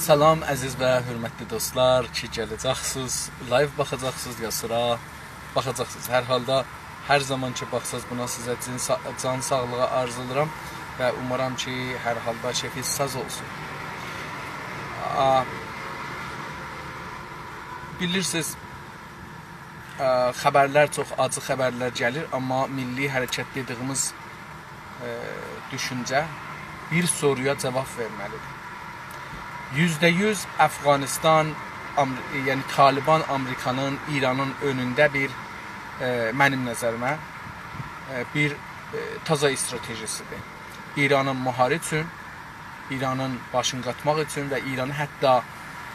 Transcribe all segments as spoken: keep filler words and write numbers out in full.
سلام، عزیز و حؤرمتلی دوستلار کی، گله‌جکسینیز، لایو باخاجاقسینیز، یا سیرا باخاجاقسینیز. هر حالدا، هر زامان کی باخساز بونا، سیزه جین سا-، جان ساغلیغی آرزولاییرام و اومارام کی، هر حالدا کئفینیز ساز اولسون. آ، بیلیرسینیز، آ، خبرلر، چوخ آجی خبرلر گلیر، آمما میللی حرکت دئدیییمیز، آ، دوشونجه بیر سورویا جاواب وئرمه‌لیدیر. یوزده یوز افغانستان، آمر-، یعنی طالبان آمریکانین، ایرانین اؤنونده بیر، آ، منیم نظریمه، آ، بیر، آ، تازا استراتژی‌سیدیر. ایرانین مهاری اوچون، ایرانین باشینی قاتماق اوچون و ایرانی حتی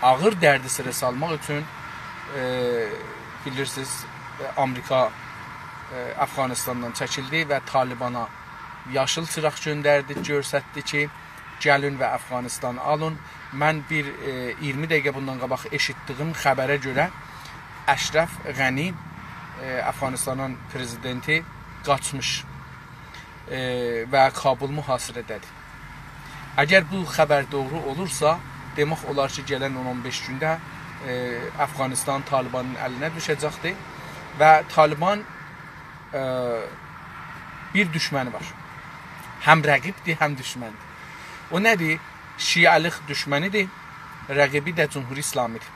آغیر دردسره سالماق اوچون، ائ، بیلیرسینیز، ائ، آمریکا، ائ، افغانستاندان چکیلدی و طالبانا یاشیل چیراق گؤندردی، گؤرستدی کی، گلین و افغانستانی آلین. من بیر، ائ، اییرمی دقیقه بوندان قاباق ائشیتدیییم خبره گؤره اشرف غنی، ائ، افغانستانین پرزیدنتی قاچمیش، ائ، و کابل محاصره‌ده‌دیر. اگر بو خبر دوغرو اولورسا، دئمک اولار کی، گلن اون اون بئش گونده، ائ، افغانستان طالبانین الینه دوشه‌جکدیر و طالبان، ائ، بیر دوشمنی وار. هم رقیبدیر، هم دوشمندیر. او نه‌دیر؟ شیعه‌لیک دوشمنیدیر، رقیبی ده جمهوری اسلامی‌دیر.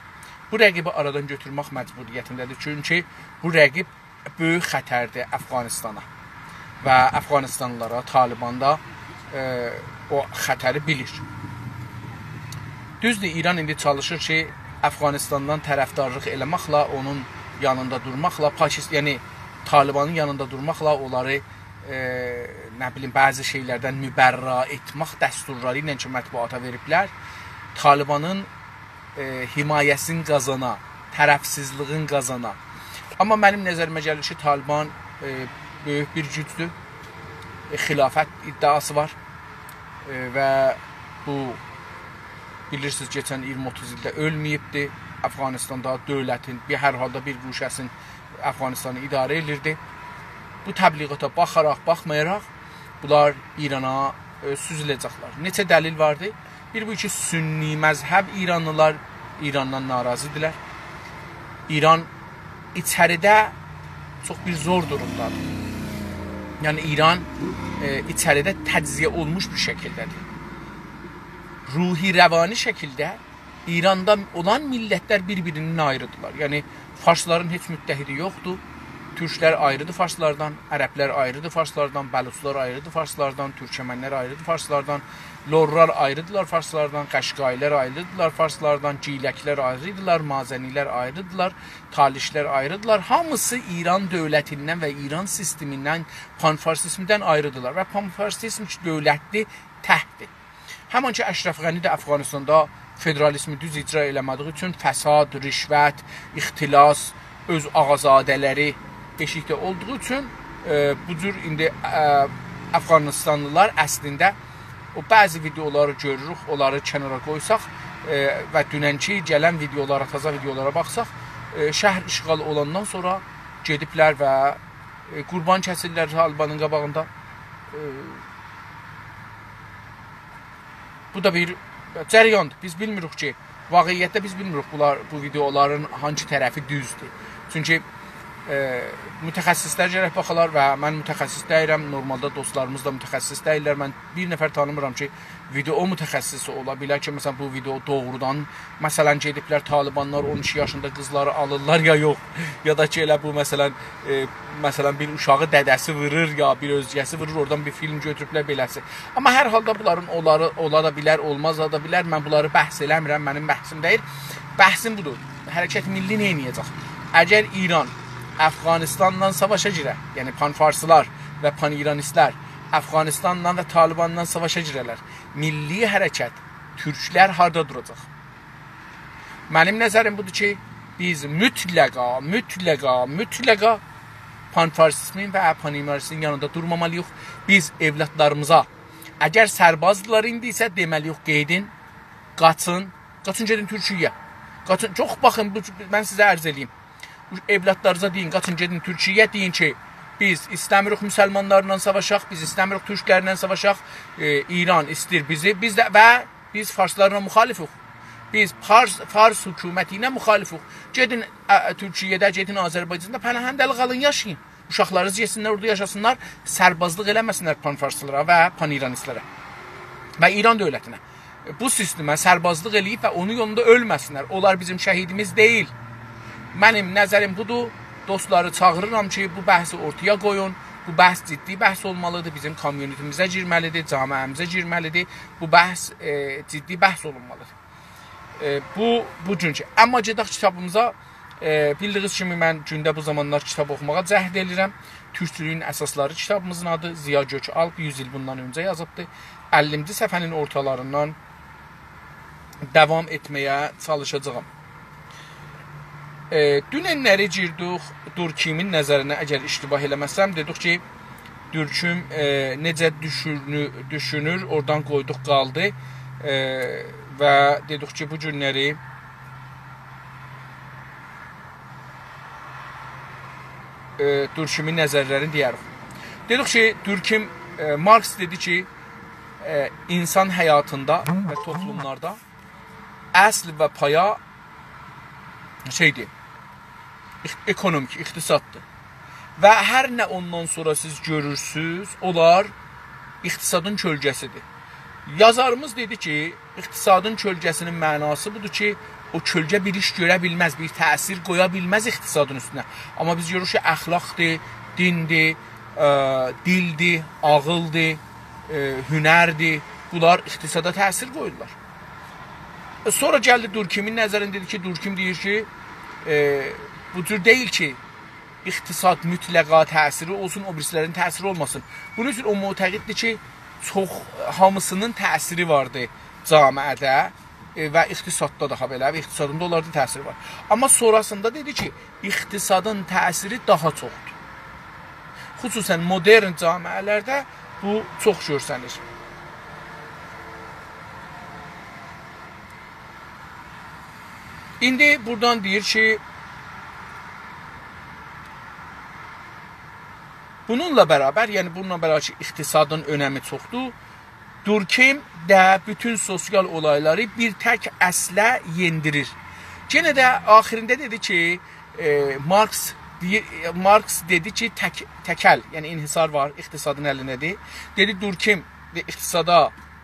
بو رقیبی آرادان گؤتورمک مجبوریتینده‌دیر. چونکی بو رقیب بؤیوک خطردیر افغانستانا و افغانستانلیلارا. طالبان دا، ائ، او خطری بیلیر. دوزدور، ایران ایندی چالیشیر کی، افغانستاندان طرفدارلیق ائله‌مکله، اونون یانیندا دورماقلا، پاکست-، یعنی طالبانین یانیندا دورماقلا اونلاری، ائ، نه بیلیم، بعضی شئیلردن مبرا ائتمک دستورلاری ایله کی، مطبوعاتا وئریبلر، طالبانین ائ، حمایه‌سینی قازانا، طرفسیزلیگین قازانا. آمما منیم نظریمه گلیر کی، طالبان، ائ، بؤیوک بیر گوجدور. ائ، خلافت ادعاسی وار. ائ، و بو، بیلیرسینیز، کئچن اییرمی اوتوز ایلده اؤلمه‌ییبدی. افغانستاندا دؤولتین بیر، هر حالدا بیر گوشه‌سینی افغانستانی اداره ائدیردی. بو تبلیغاتا باخاراق، باخمایاراق، بونلار ایرانا، ائ، سوزوله‌جکلر. نئچه دلیل واردی. بیر بو کی، سنی مذهب ایرانلیلار ایراندان ناراضی‌دیرلر. ایران ایچریده چوخ بیر زور دورومدادیر. یعنی ایران، ائ، ایچریده تجزیه اولموش بیر شکیلده‌دیر. روحی، روانی شکیلده ایراندا اولان میللتلر بیر-بیریندن آیریدیرلار. یعنی فارسلارین هئچ متحدی یوخدور. تورکلر آیریدیر فارسلاردان، عربلر آیریدیر فارسلاردان، بلوچلار آیریدیر فارسلاردان، تورکمنلر آیریدیر فارسلاردان، لورلار آیریدیرلار فارسلاردان، قشقایی‌لر آیریدیرلار فارسلاردان، گیلکلر آیریدیرلار، مازنی‌لر آیریدیرلار، تالیشلر آیریدیرلار. هامیسی ایران دؤولتیندن و ایران سیستمیندن، پان‌فارسیزمدن آیریدیرلار. و پان‌فارسیزم کی، دؤولتدیر، تکدیر. همان کی، اشرف غنی ده افغانستاندا فدرالیزمی دوز اجرا ائله‌مه‌دیگی اوچون فساد، رشوت، اختلاس، اؤز آقازاده‌لری ائشیکده اولدوغو اوچون، ائ، بو جور ایندی، ائ، افغانستانلیلار اصلینده او بعضی ویدئولاری گؤروروک، اونلاری کنارا قویساق، ائ، و دوننکی گلن ویدئولارا، تازا ویدئولارا باخساق، ائ، شهر اشغال اولاندان سونرا گئدیبلر و، ائ، قوربان کسیرلر طالبانین قاباغیندا. ائ، بو دا بیر جریاندیر. بیز بیلمیریک کی، واقعیتده بیز بیلمیریک بونلار، بو ویدئولارین هانسی طرفی دوزدور. چونکی، ائ، متخصصلر گرک باخالار و من متخصص دئییرم. نورمالدا دوستلاریمیز دا متخصص دئییللر. من بیر نفر تانیمیرام کی، ویدئو متخصصی اولا بیلر کی، مثلا، بو ویدئو دوغرودان، مثلا، گئدیبلر طالبانلار اون ایکی یاشیندا قیزلاری آلیرلار یا یوخ. یا دا کی، ائله بو، مثلا، ائ، مثلا، بیر اوشاغی دده‌سی وورور، یا بیر اؤزگه‌سی وورور، اورادان بیر فیلم گؤتوروبلر بئله‌سی. آمما هر حالدا بونلارین اولاری، اولا دا بیلر، اولماز دا بیلر. من بونلاری بحث ائله‌میرم، منیم بحثیم دئییل. بحثیم بودور. حرکت میللی نه ائده‌جک؟ اگر ایران افغانستانلا ساواشا گیره، یعنی پان‌فارسلار و پان‌ایرانیستلر افغانستانلا و طالبانلا ساواشا گیره‌لر، میللی حرکت، تورکلر هاردا دوراجاق؟ منیم نظریم بودور کی، بیز مطلقا، مطلقا، مطلقا پان‌فارسیزمین و پان‌ایرانیستین یانیندا دورمامالی‌ییق. بیز اولادلاریمیزا، اگر سربازدیلار ایندی ایسه، دئمه‌لی‌ییک، قئییدین، قاچین، قاچین گئدین تورکیه‌یه. قاچین، چوخ باخین، بو، من سیزه عرض ائله‌ییم. بو اولادلارینیزا دئیین، قاچین گئدین تورکیه‌یه، دئیین کی، بیز ایسته‌میریک مسلمانلارلا ساواشاق، بیز ایسته‌میریک تورکلرله ساواشاق، ائ، ایران ایسته‌ییر بیزی، بیز ده، و بیز فارسلارلا مخالفوق. بیز فارس، فارس حکومتی ایله مخالفوق. گئدین، ا، ا، تورکیه‌ده، گئدین آذربایجاندا پناهنده‌لیک آلین، یاشایین. اوشاقلارینیز گئتسینلر، اورادا یاشاسینلار، سربازلیق ائله‌مه‌سینلر پان‌فارسلارا و پان‌ایرانیستلره و ایران دؤولتینه. بو سیستمه سربازلیق ائله‌ییب و اونون یولوندا اؤلمه‌سینلر. اونلار بیزیم شهیدیمیز دئییل. منیم نظریم بودور. دوستلاری چاغیریرام کی، بو بحثی اورتایا قویون. بو بحث جدی بحث اولمالیدیر. بیزیم کامیونیتیمیزه گیرمه‌لیدیر، جامعه‌میزه گیرمه‌لیدیر. بو بحث، ائ، جدی بحث اولونمالیدیر. ائ، بو، بوگونکو. آمما گئدک کیتابیمیزا. ائ، بیلدیگینیز کیمی، من گونده بو زامانلار کیتاب اوخوماغا جهد ائله‌ییرم. تورکچولویون اساسلاری کیتابیمیزین آدی، ضیا گؤک‌آلپ، یوز ایل بوندان اؤنجه یازیبدی. اللینجی صفحه‌نین اورتالاریندان داوام ائتمه‌یه چالیشاجاغام. ائ، دوننلری گیردیک دورکیمین نظرینه، اگر اشتباه ائله‌مه‌سم، دئدیک کی، دورکیم، ائ، نئجه دوشونو-، دوشونور، اورادان قویدوق قالدی. ائ، و دئدیک کی، بو گونلری، ائ، دورکیمین نظرلرینی دئیه‌ریک. دئدیک کی، دورکیم، ائ، مارکس دئدی کی، ائ، اینسان حیاتیندا و توپلوملاردا اصل و پایه شئیدیر، اخ-، اکونومیک، اقتصاددیر. و هر نه اوندان سونرا سیز گؤرورسوز، اونلار اقتصادین کؤلگه‌سیدیر. یازاریمیز دئدی کی، اقتصادین کؤلگه‌سینین معناسی بودور کی، او کؤلگه بیر ایش گؤره بیلمز، بیر تأثیر قویا بیلمز اقتصادین اوستونه. آمما بیز گؤروروک کی، اخلاقدیر، دیندیر، ائ، دیلدیر، عاغیلدیر، ائ، هنردیر. بونلار اقتصادا تأثیر قویورلار. ائ، سونرا گلدی دورکیمین نظرینه، دئدی کی، دورکیم دئییر کی، ائ، بو جور دئییل کی، اقتصاد مطلقا تأثیری اولسون، او بیریسی‌لرین تأثیری اولماسین. بونون اوچون او معتقددیر کی، چوخ، هامیسینین تأثیری واردی جامعه‌ده، ائ، و اقتصاددا دا، هابئله، و اقتصادین دا اونلاردا تأثیری وار. آمما سونراسیندا دئدی کی، اقتصادین تأثیری داها چوخدور. خصوصاً مدرن جامعه‌لرده بو چوخ گؤرسنیر. ایندی بورادان دئییر کی، بونونلا برابر، یعنی بونونلا برابر کی، اقتصادین اؤنمی چوخدور، دورکیم ده بوتون سوسیال اولایلاری بیر تک اصله یئندیریر. یئنه ده آخیرینده دئدی کی، ائ، مارکس دئییر، ائ، مارکس دئدی کی، تک-، تکل، یعنی انحصار وار، اقتصادین الینده‌دیر. دئدی، دورکیم ده اقتصادا،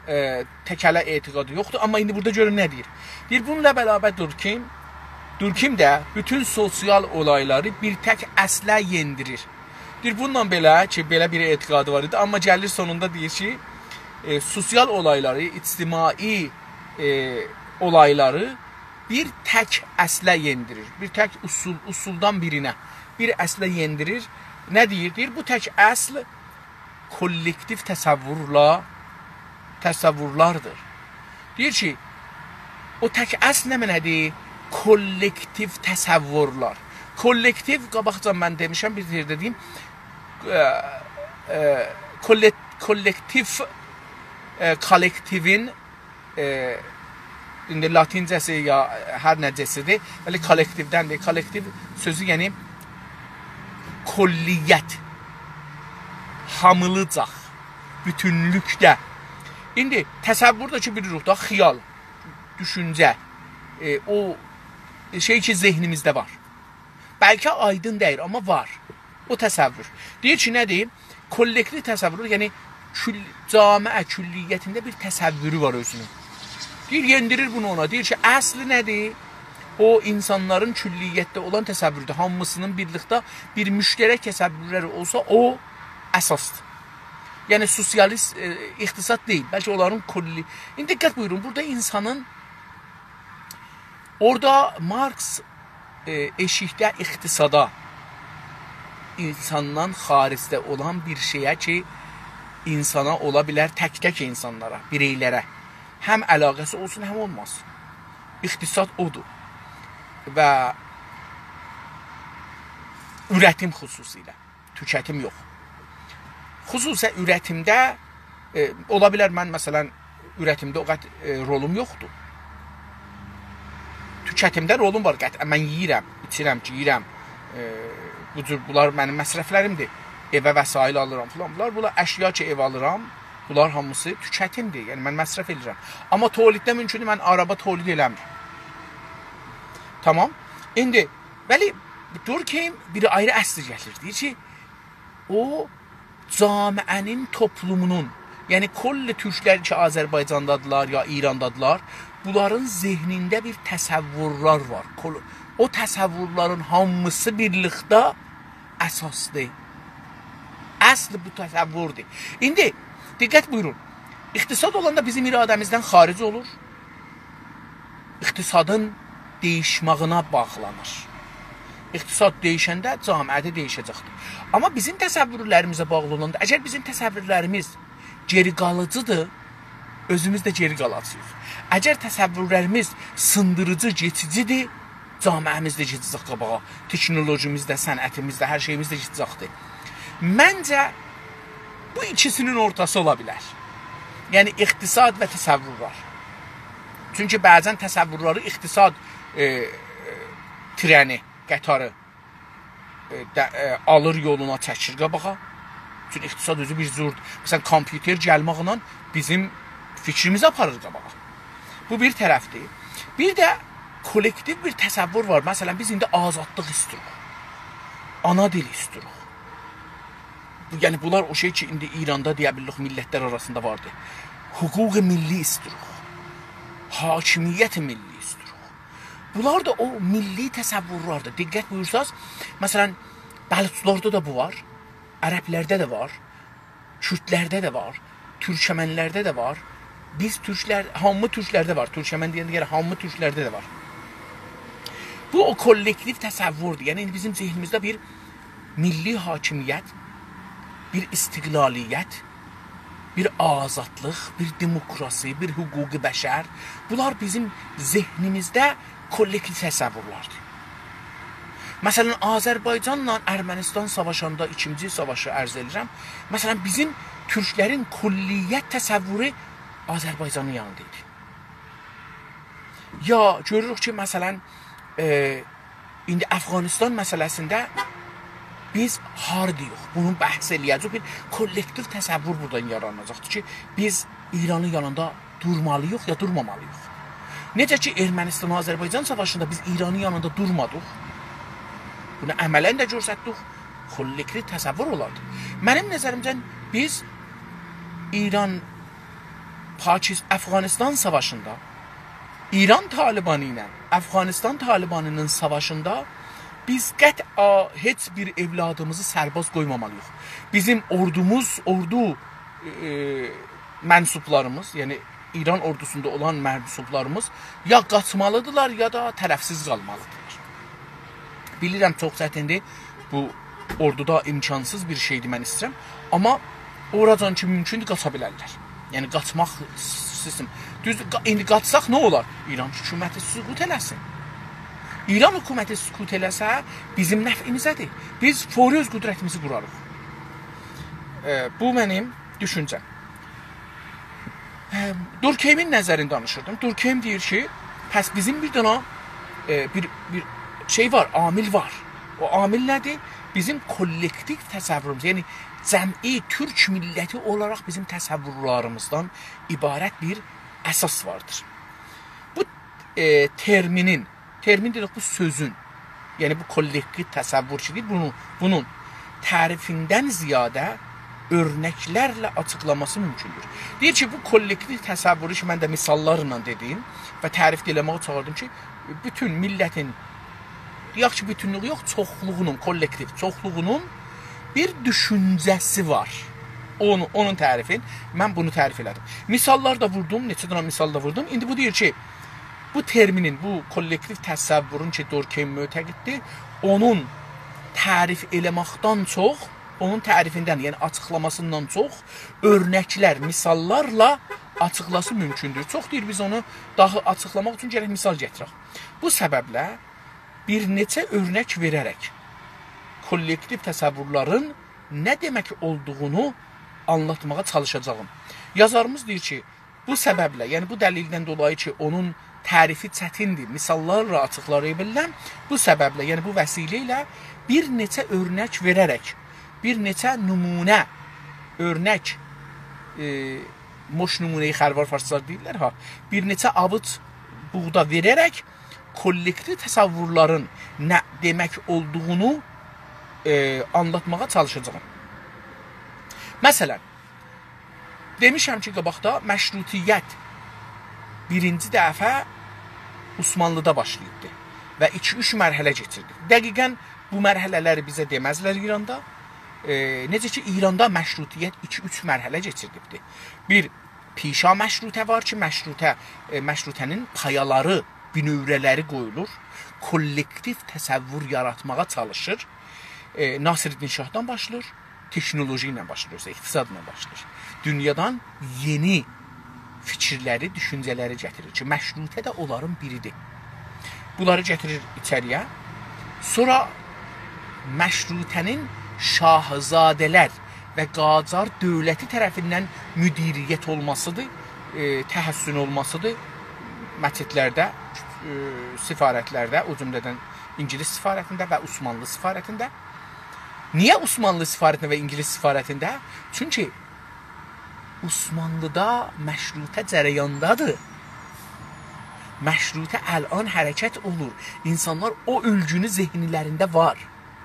ائ، تکله اعتقادی یوخدور. آمما ایندی بورادا گؤرون نه دئییر. دئییر، بونونلا برابر دورکیم، دورکیم ده بوتون سوسیال اولایلاری بیر تک اصله یئندیریر. دئییر، بونونلا بئله کی، بئله بیر اعتقادی وار ایدی، آمما گلیر سونوندا دئییر کی، ائ، سوسیال اولایلاری، اجتماعی، ائ، اولایلاری بیر تک اصله یئندیریر. بیر تک اصول، اصولدان بیرینه، بیر اصله یئندیریر. نه دئییر؟ دئییر، بو تک اصل کوللکتیو تصورلا، تصورلاردیر. دئییر کی، او تک اصل نمنه‌دیر؟ کوللکتیو تصورلار. کوللکتیو، قاباقجا من دئمیشم، بیر یئرده دئییم، ائ، ائ، کوللک-، کوللکتیو، ائ، کوللکتیوین، ائ، ایندی لاتینجه‌سی یا هر نئجه‌سیدیر، بلی، کوللکتیودندیر. کوللکتیو سؤزو، یعنی کلیت، هامیلیجاق، بوتونلوکده. ایندی تصور ده کی، بیلیریک دا، خیال، دوشونجه، ائ، او شئی کی، ذهنیمیزده وار. بلکه آیدین دئییل، آمما وار. او تصور. دئییر کی، نه‌دیر؟ کوللکتیو تصور، یعنی کل-، جامعه کلیتینده بیر تصورو وار اؤزونون. دئییر، یئندیریر بونو اونا. دئییر کی، اصلی نه‌دیر؟ او، اینسانلارین کلیتده اولان تصوردور. هامیسینین بیرلیکده بیر مشترک تصورلری اولسا، او اساسدیر. یعنی، سوسیالیست، ائ، اقتصاد دئییل، بلکه اونلارین کلی-، ایندی دقت بویورون، بورادا اینسانین، اورادا مارکس ائ، ائشیکده اقتصادا، اینساندان خارجده اولان بیر شئیه کی، اینسانا اولا بیلر، تک-تک اینسانلارا، بیرئیلره هم علاقه‌سی اولسون، هم اولماسین. اقتصاد اودور. و اورتیم خصوصیله. توکتیم یوخ. خصوصاً اورتیمده، ائ، اولا بیلر من، مثلاً، اورتیمده او قدر، ائ، رولوم یوخدور. توکتیمده رولوم وار، قطعاً من یئییرم، ایچیرم، گئییرم، ائ، بو جور، بونلار منیم مصرفلریمدیر. ائوه وسایل آلیرام فلان، بونلار، بونلار اشیا کی، ائو آلیرام، بونلار هامیسی توکتیمدیر، یعنی من مصرف ائدیرم. آمما تولیدده مومکوندور، من آرابا تولید ائله‌میرم. تامام. ایندی، بلی، دورکهایم بیر آیری اصلی گتیریر. دئییر کی، او جامعه‌نین، توپلومونون، یعنی کل تورکلر کی آذربایجاندادیلار یا ایراندادیلار، بونلارین ذهنینده بیر تصورلر وار. کل-، او تصورلرین هامیسی بیرلیکده اساسدیر. اصل بو تصوردور. ایندی دقت بویورون. اقتصاد اولاندا بیزیم اراده‌میزدن خارج اولور. اقتصادین دییشماغینا باغلانیر. اقتصاد دییشنده جامعه ده دییشه‌جکدیر. آمما بیزیم تصورلریمیزه باغلی اولاندا، اگر بیزیم تصورلریمیز گئری قالیجیدیر، اؤزوموز ده گئری قالاجاغیق. اگر تصورلریمیز سیندیریجی، کئچیجیدیر، جامعه‌میز ده گئده‌جک قاباغا. تکنولوژیمیز ده، صنعتیمیز ده، هر شئییمیز ده گئده‌جکدیر. منجه، بو ایکیسینین اورتاسی اولا بیلر. یعنی، اقتصاد و تصورلر. چونکی بعضا تصورلری اقتصاد، ائ، ائ، ترنی، قطاری، ائ، ده-، ائ، آلیر یولونا، چکیر قاباغا. چونکی اقتصاد اؤزو بیر زوردور. مثلا، کامپیوتر گلمکله بیزیم فیکریمیزی آپاریر قاباغا. بو بیر طرفدیر. بیر ده کولکتیو بیر تصور وار. مثلا، بیز ایندی آزادلیق ایسته‌ییریک. آنا دیلی ایسته‌ییریک. بو، یعنی، بونلار او شئی کی، ایندی ایراندا، دئیه بیلیریک، میللتلر آراسیندا واردی. حقوق ملی ایسته‌ییریک. حاکمیت ملی ایسته‌ییریک. بونلار دا او میللی تصورلردیر. دقت بویورساز، مثلا، بلوچلاردا دا بو وار، عربلرده ده وار، کوردلرده ده وار، تورکمنلرده ده وار. بیز تورکلر، هامی تورکلرده وار. تورکمن دئینده گرک هامی تورکلرده ده وار. بو او کولکتیو تصوردور. یعنی ایندی بیزیم ذهنیمیزده بیر میللی حاکمیت، بیر استقلالیت، بیر آزادلیق، بیر دموکراسی، بیر حقوق بشر. بونلار بیزیم ذهنیمیزده کولکتیو تصورلردیر. مثلا، آذربایجانلا ارمنستان ساواشاندا، ایکینجی ساواشی عرض ائدیرم. مثلا، بیزیم تورکلرین کلیت تصورو آذربایجانین یانیندا ایدی. یا گؤروروک کی، مثلا، ائ، ایندی افغانستان مسئله‌سینده بیز هاردایق، بونو بحث ائله‌یه‌جه‌ییک. بیر کولکتیو تصور بورادان یاراناجاقدیر کی، بیز ایرانین یانیندا دورمالی‌ییق یا دورمامالی‌ییق. نئجه کی، ارمنستان-آذربایجان ساواشیندا بیز ایرانین یانیندا دورمادیق، بونو عملا ده گؤستردیک، کولکتیو تصور اولاردی. منیم نظریمجه بیز ایران، پاکیس-، افغانستان ساواشیندا، ایران طالبانی ایله افغانستان طالبانی‌نین ساواشیندا بیز قطعا هئچ بیر اولادیمیزی سرباز قویمامالی‌ییق. بیزیم اوردوموز، اوردو، ائ، منسوبلاریمیز، یعنی ایران اوردوسوندا اولان منسوبلاریمیز یا قاچمالیدیرلار، یا دا طرفسیز قالمالیدیرلار. بیلیرم، چوخ چتیندیر. بو اوردودا امکانسیز بیر شئیدیر، من ایسته‌ییرم. آمما اوراجان کی مومکوندور، قاچا بیلرلر. یعنی، قاچماق سیستم. دوزدور، قا-، ایندی قاچساق نه اولار؟ ایران حکومتی سقوط ائله‌سین. ایران حکومتی سقوط ائله‌سه، بیزیم نفعیمیزه‌دیر. بیز فوری اؤز قدرتیمیزی قوراریق. ائ، بو منیم دوشونجه‌م. ائ، دورکهایمین نظرینی دانیشیردیم. دورکهایم دئییر کی، پس بیزیم بیر دنه، ائ، بیر، بیر شئی وار، عامل وار. او عامل نه‌دیر؟ بیزیم کولکتیو تصوروموز، یعنی جمعی تورک میللتی اولاراق بیزیم تصورلریمیزدن عبارت بیر اساس واردیر. بو، ائ، ترمینین، ترمین دئدیک، بو سؤزون، یعنی بو کولکتیو تصور کی، دئییر، بونو، بونون تعریفیندن زیاده اؤرنکلرله آچیقلاماسی مومکوندور. دئییر کی، بو کولکتیو تصورو کی، من ده مثاللارلا دئدیم و تعریف ائله‌مه‌یه چالیشدیم کی، بوتون میللتین، دئیک کی، بوتونلویو یوخ، چوخلوغونون، کولکتیو چوخلوغونون بیر دوشونجه‌سی وار. اونو، اونون تعریفین، من بونو تعریف ائله‌دیم. مثاللار دا ووردوم، نئچه دنه مثال دا ووردوم. ایندی بو دئییر کی، بو ترمینین، بو کولکتیو تصورون کی، دورکهایم معتقددیر، اونون تعریف ائله‌مکدن چوخ، اونون تعریفیندن، یعنی آچیقلاماسیندان چوخ اؤرنکلر، مثاللارلا آچیقلاسی مومکوندور. چوخ دئییر، بیز اونو داها آچیقلاماق اوچون گرک مثال گتیرک. بو سببله بیر نئچه اؤرنک وئره‌رک کولکتیو تصورلرین نه دئمک اولدوغونو آنلاتماغا چالیشاجاغام. یازاریمیز دئییر کی، بو سببله، یعنی بو دلیلدن دولایی کی، اونون تعریفی چتیندیر، مثاللارلا آچیقلایا بیلرم. بو سببله، یعنی بو وسیله ایله بیر نئچه اؤرنک وئره‌رک، بیر نئچه نمونه، اؤرنک، ائ، مش نمونه‌ی خروار فارسلار دئییرلر ها، بیر نئچه آووج بوغدا وئره‌رک کولکتیو تصورلرین نه دئمک اولدوغونو، ائ، آنلاتماغا چالیشاجاغام. مثلا، دئمیشم کی، قاباقدا مشروطیت بیرینجی دفعه عثمانلی‌دا باشلاییبدی و ایکی-اوچ مرحله کئچیردی. دقیقا بو مرحله‌لری بیزه دئمزلر ایراندا. ائ، نئجه کی، ایراندا مشروطیت ایکی-اوچ مرحله کئچیردیبدی. بیر پیشا مشروطه وار کی، مشروطه، ائ، مشروطه‌نین پایالاری، بینؤوره‌لری قویولور، کولکتیو تصور یاراتماغا چالیشیر. ائ، ناصرالدین شاهدان باشلاییر، تکنولوژی ایله باشلاییر، اقتصادلا باشلاییر. دونیادان یئنی فیکیرلری، دوشونجه‌لری گتیریر کی، مشروطه ده اونلارین بیریدیر. بونلاری گتیریر ایچری‌یه. سونرا مشروطه‌نین شاهزاده‌لر و قاجار دؤولتی طرفیندن مدیریت اولماسیدیر، ائ، تحصن اولماسیدیر. مسجدلرده، ائ، سفارتلرده، او جمله‌دن اینگیلیس سفارتینده و عثمانلی سفارتینده. نییه عثمانلی سفارتینده و اینگیلیس سفارتینده؟ چونکی عثمانلی‌دا مشروطه جریاندادیر. مشروطه الان حرکت اولور. اینسانلار او اولگونو ذهنلرینده وار.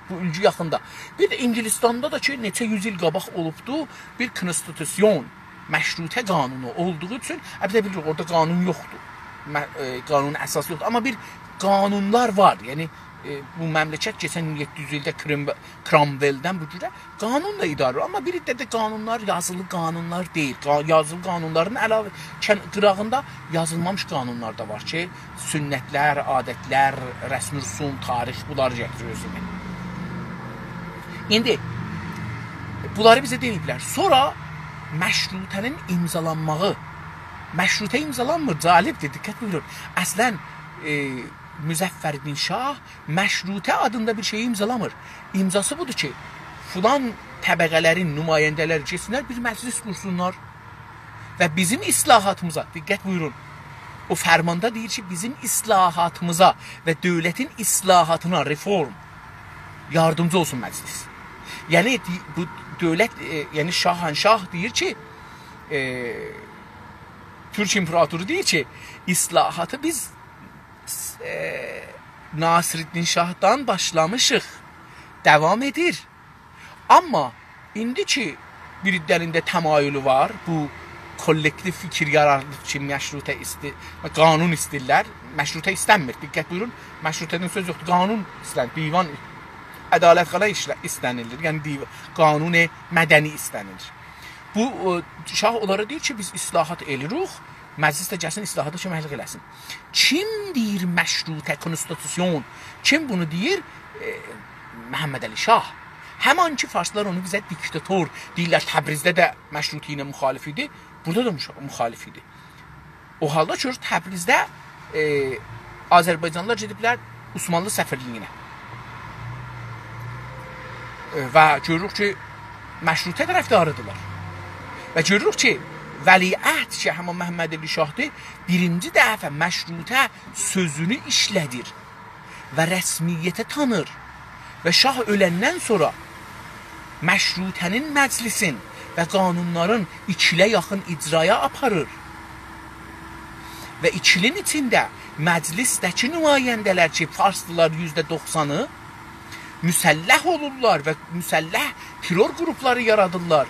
بو اولگو یاخیندا. بیر ده اینگیلیستاندا دا کی، نئچه یوز ایل قاباق اولوبدو، بیر کنستیتوسیون، مشروطه قانونو اولدوغو اوچون، البته بیلیریک، اورادا قانون یوخدور. م-، ائ، قانون اساسی یوخدور. آمما بیر قانونلار وار. یعنی، ائ، بو مملکت کئچن یئددی یوز ایلده کریم-، کرامولدن بو گونه قانونلا اداره اولونور. آمما بیر عده‌ده قانونلار یازیلی قانونلار دئییل. قا-، یازیلی قانونلارین علاوه، کن-، قیراغیندا یازیلمامیش قانونلار دا وار کی، سنتلر، عادتلر، رسم رسوم، تاریخ، بونلاری گتیریر اؤزونه. ایندی بونلاری بیزه دئمه‌ییبلر. سونرا مشروطه‌نین امضالانماغی. مشروطه امضالانمیر، جالبدیر، دقت بویورون. اصلا، ائ، مظفرالدین شاه مشروطه آدیندا بیر شئیی امضالامیر. امضاسی بودور کی، فلان طبقه‌لرین نماینده‌لری گئتسینلر، بیر مجلس قورسونلار و بیزیم اصلاحاتیمیزا، دقت بویورون، او فرماندا دئییر کی، بیزیم اصلاحاتیمیزا و دؤولتین اصلاحاتینا، رفورم، یاردیمجی اولسون مجلس. یعنی، دی-، بو دؤولت، ائ، یعنی شاهنشاه دئییر کی، ائ، تورک امپراتورو دئییر کی، اصلاحاتی بیز، ائ، ناصرالدین شاهدان باشلامیشیق، داوام ائدیر. آمما ایندی کی، بیر عده‌نین ده تمایلو وار، بو کولکتیو فیکیر یارادیب کی، مشروطه ایستی-، قانون ایسته‌ییرلر، مشروطه ایستنمیر. دقت بویورون، مشروطه‌دن سؤز یوخدور، قانون ایسته‌نیر، دیوان، عدالتخانا ایشله-، ایسته‌نیلیر، یعنی دیو-، قانون مدنی ایسته‌نیلیر. بو، ائ، شاه اونلارا دئییر کی، بیز اصلاحات ائله‌ییریک، مجلس ده گلسین، اصلاحاتا کؤمکلیک ائله‌سین. کیم دئییر مشروطه کنستیتوسیون؟ کیم بونو دئییر؟ ائ، محمدعلی شاه. همان کی، فارسلار اونو بیزه دیکتاتور دئییرلر. تبریزده ده مشروطه ایله مخالف ایدی، بورادا دا مشا-، مخالف ایدی. او حالدا کی، تبریزده، ائ، آذربایجانلیلار گئدیبلر عثمانلی سفیرلیگینه. ائ، و گؤروروک کی، مشروطه طرفداریدیرلار. و گؤروروک کی، ولیعهد کی، همین محمدعلی شاهدیر، بیرینجی دفعه مشروطه سؤزونو ایشله‌دیر و رسمیته تانیر. و شاه اؤلندن سونرا مشروطه‌نین مجلسین و قانونلارین ایکیله یاخین اجرایا آپاریر. و ایکی ایلین ایچینده مجلسده‌کی نماینده‌لر کی، فارسدیلار یوزده دوخسانی، مسلح اولورلار و مسلح ترور قروپلاری یارادیرلار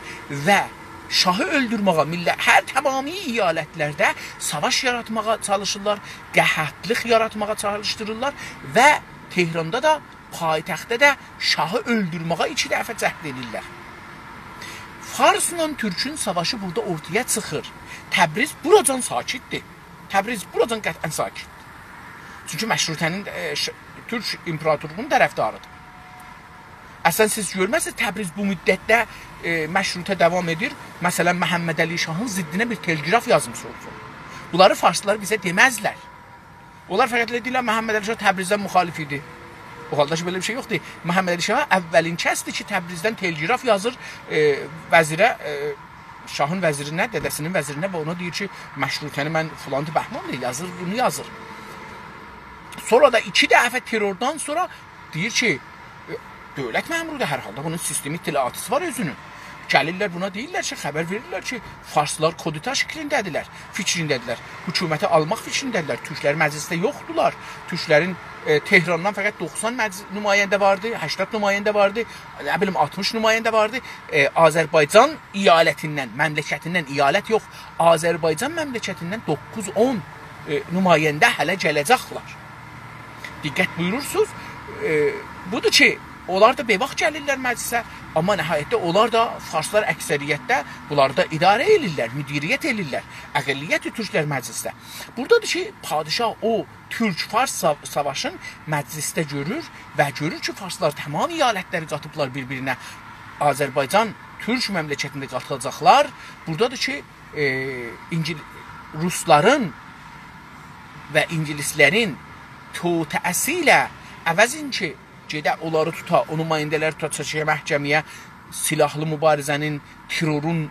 و شاهی اؤلدورمه‌یه، میلله-، هر تمامی ایالتلرده ساواش یاراتماغا چالیشیرلار، قحطلیق یاراتماغا چالیشدیریرلار و تهراندا دا، پایتختده ده شاهی اؤلدورمه‌یه ایکی دفعه جهد ائدیرلر. فارسلا تورکون ساواشی بورادا اورتایا چیخیر. تبریز بوراجان ساکتدیر. تبریز بوراجان قطعا ساکتدیر. چونکی مشروطه‌نین، ائ، ش-، تورک امپراتورلوغونون طرفداریدیر. اصلا سیز گؤرمزسینیز، تبریز بو مدتده، ائ، مشروطه داوام ائدیر. مثلا، محمدعلی شاهین ضدینه بیر تلگراف یازمیش اولسون. بونلاری فارسلار بیزه دئمزلر. اونلار فقط ائله دئییرلر، محمدعلی شاه تبریزدن مخالف ایدی. او حالدا کی، بئله بیر شئی یوخدور. محمدعلی شاه اولین کسدیر کی، تبریزدن تلگراف یازیر، ائ، وزیره، ائ، شاهین وزیرینه، دده‌سینین وزیرینه و اونا دئییر کی، مشروطه‌نی من فلان بهمانلا یازیر، بونو یازیر. سونرا دا ایکی دفعه تروردان سونرا دئییر کی، ائ، دؤولت مأمورودور هر حالدا، بونون سیستم اطلاعاتیسی وار اؤزونون. گلیرلر بونا دئییرلر کی، خبر وئریرلر کی، فارسلار کودتا شکلینده‌دیرلر، فیکرینده‌دیرلر. حکومتی آلماق فیکرینده‌دیرلر. تورکلر مجلسده یوخدولار. تورکلرین، ائ، تهراندان فقط دوخسان مجل-، نماینده واردی، هشتاد نماینده واردی، نه بیلیم، آلتمیش نماینده واردی. ائ، آذربایجان ایالتیندن، مملکتیندن، ایالت یوخ، آذربایجان مملکتیندن دوققوز اون، ائ، نماینده هله گله‌جکلر. دقت بویورورسونوز، ائ، بودور کی، اونلار دا بئواخ گلیرلر مجلسه، آمما نهایتده اونلار دا، فارسلار اکثریتده، بونلاری دا اداره ائله‌ییرلر، مدیریت ائله‌ییرلر. اقلیت تورکلر مجلسده. بورادادیر کی، پادشاه او تورک-فارس سا-، ساواشین مجلسده گؤرور و گؤرور کی، فارسلار تمام ایالتلری قاتیبلار بیر-بیرینه. آذربایجان تورک مملکتینده قاتیلاجاقلار. بورادادیر کی، ائ، اینگیل-، روسلارین و اینگیلیسلرین توطئه‌سی ایله عوضین کی، گئده اونلاری توتا، او نماینده‌لری توتا، چکه محکمه‌یه، سلاحلی مبارزه‌نین، ترورون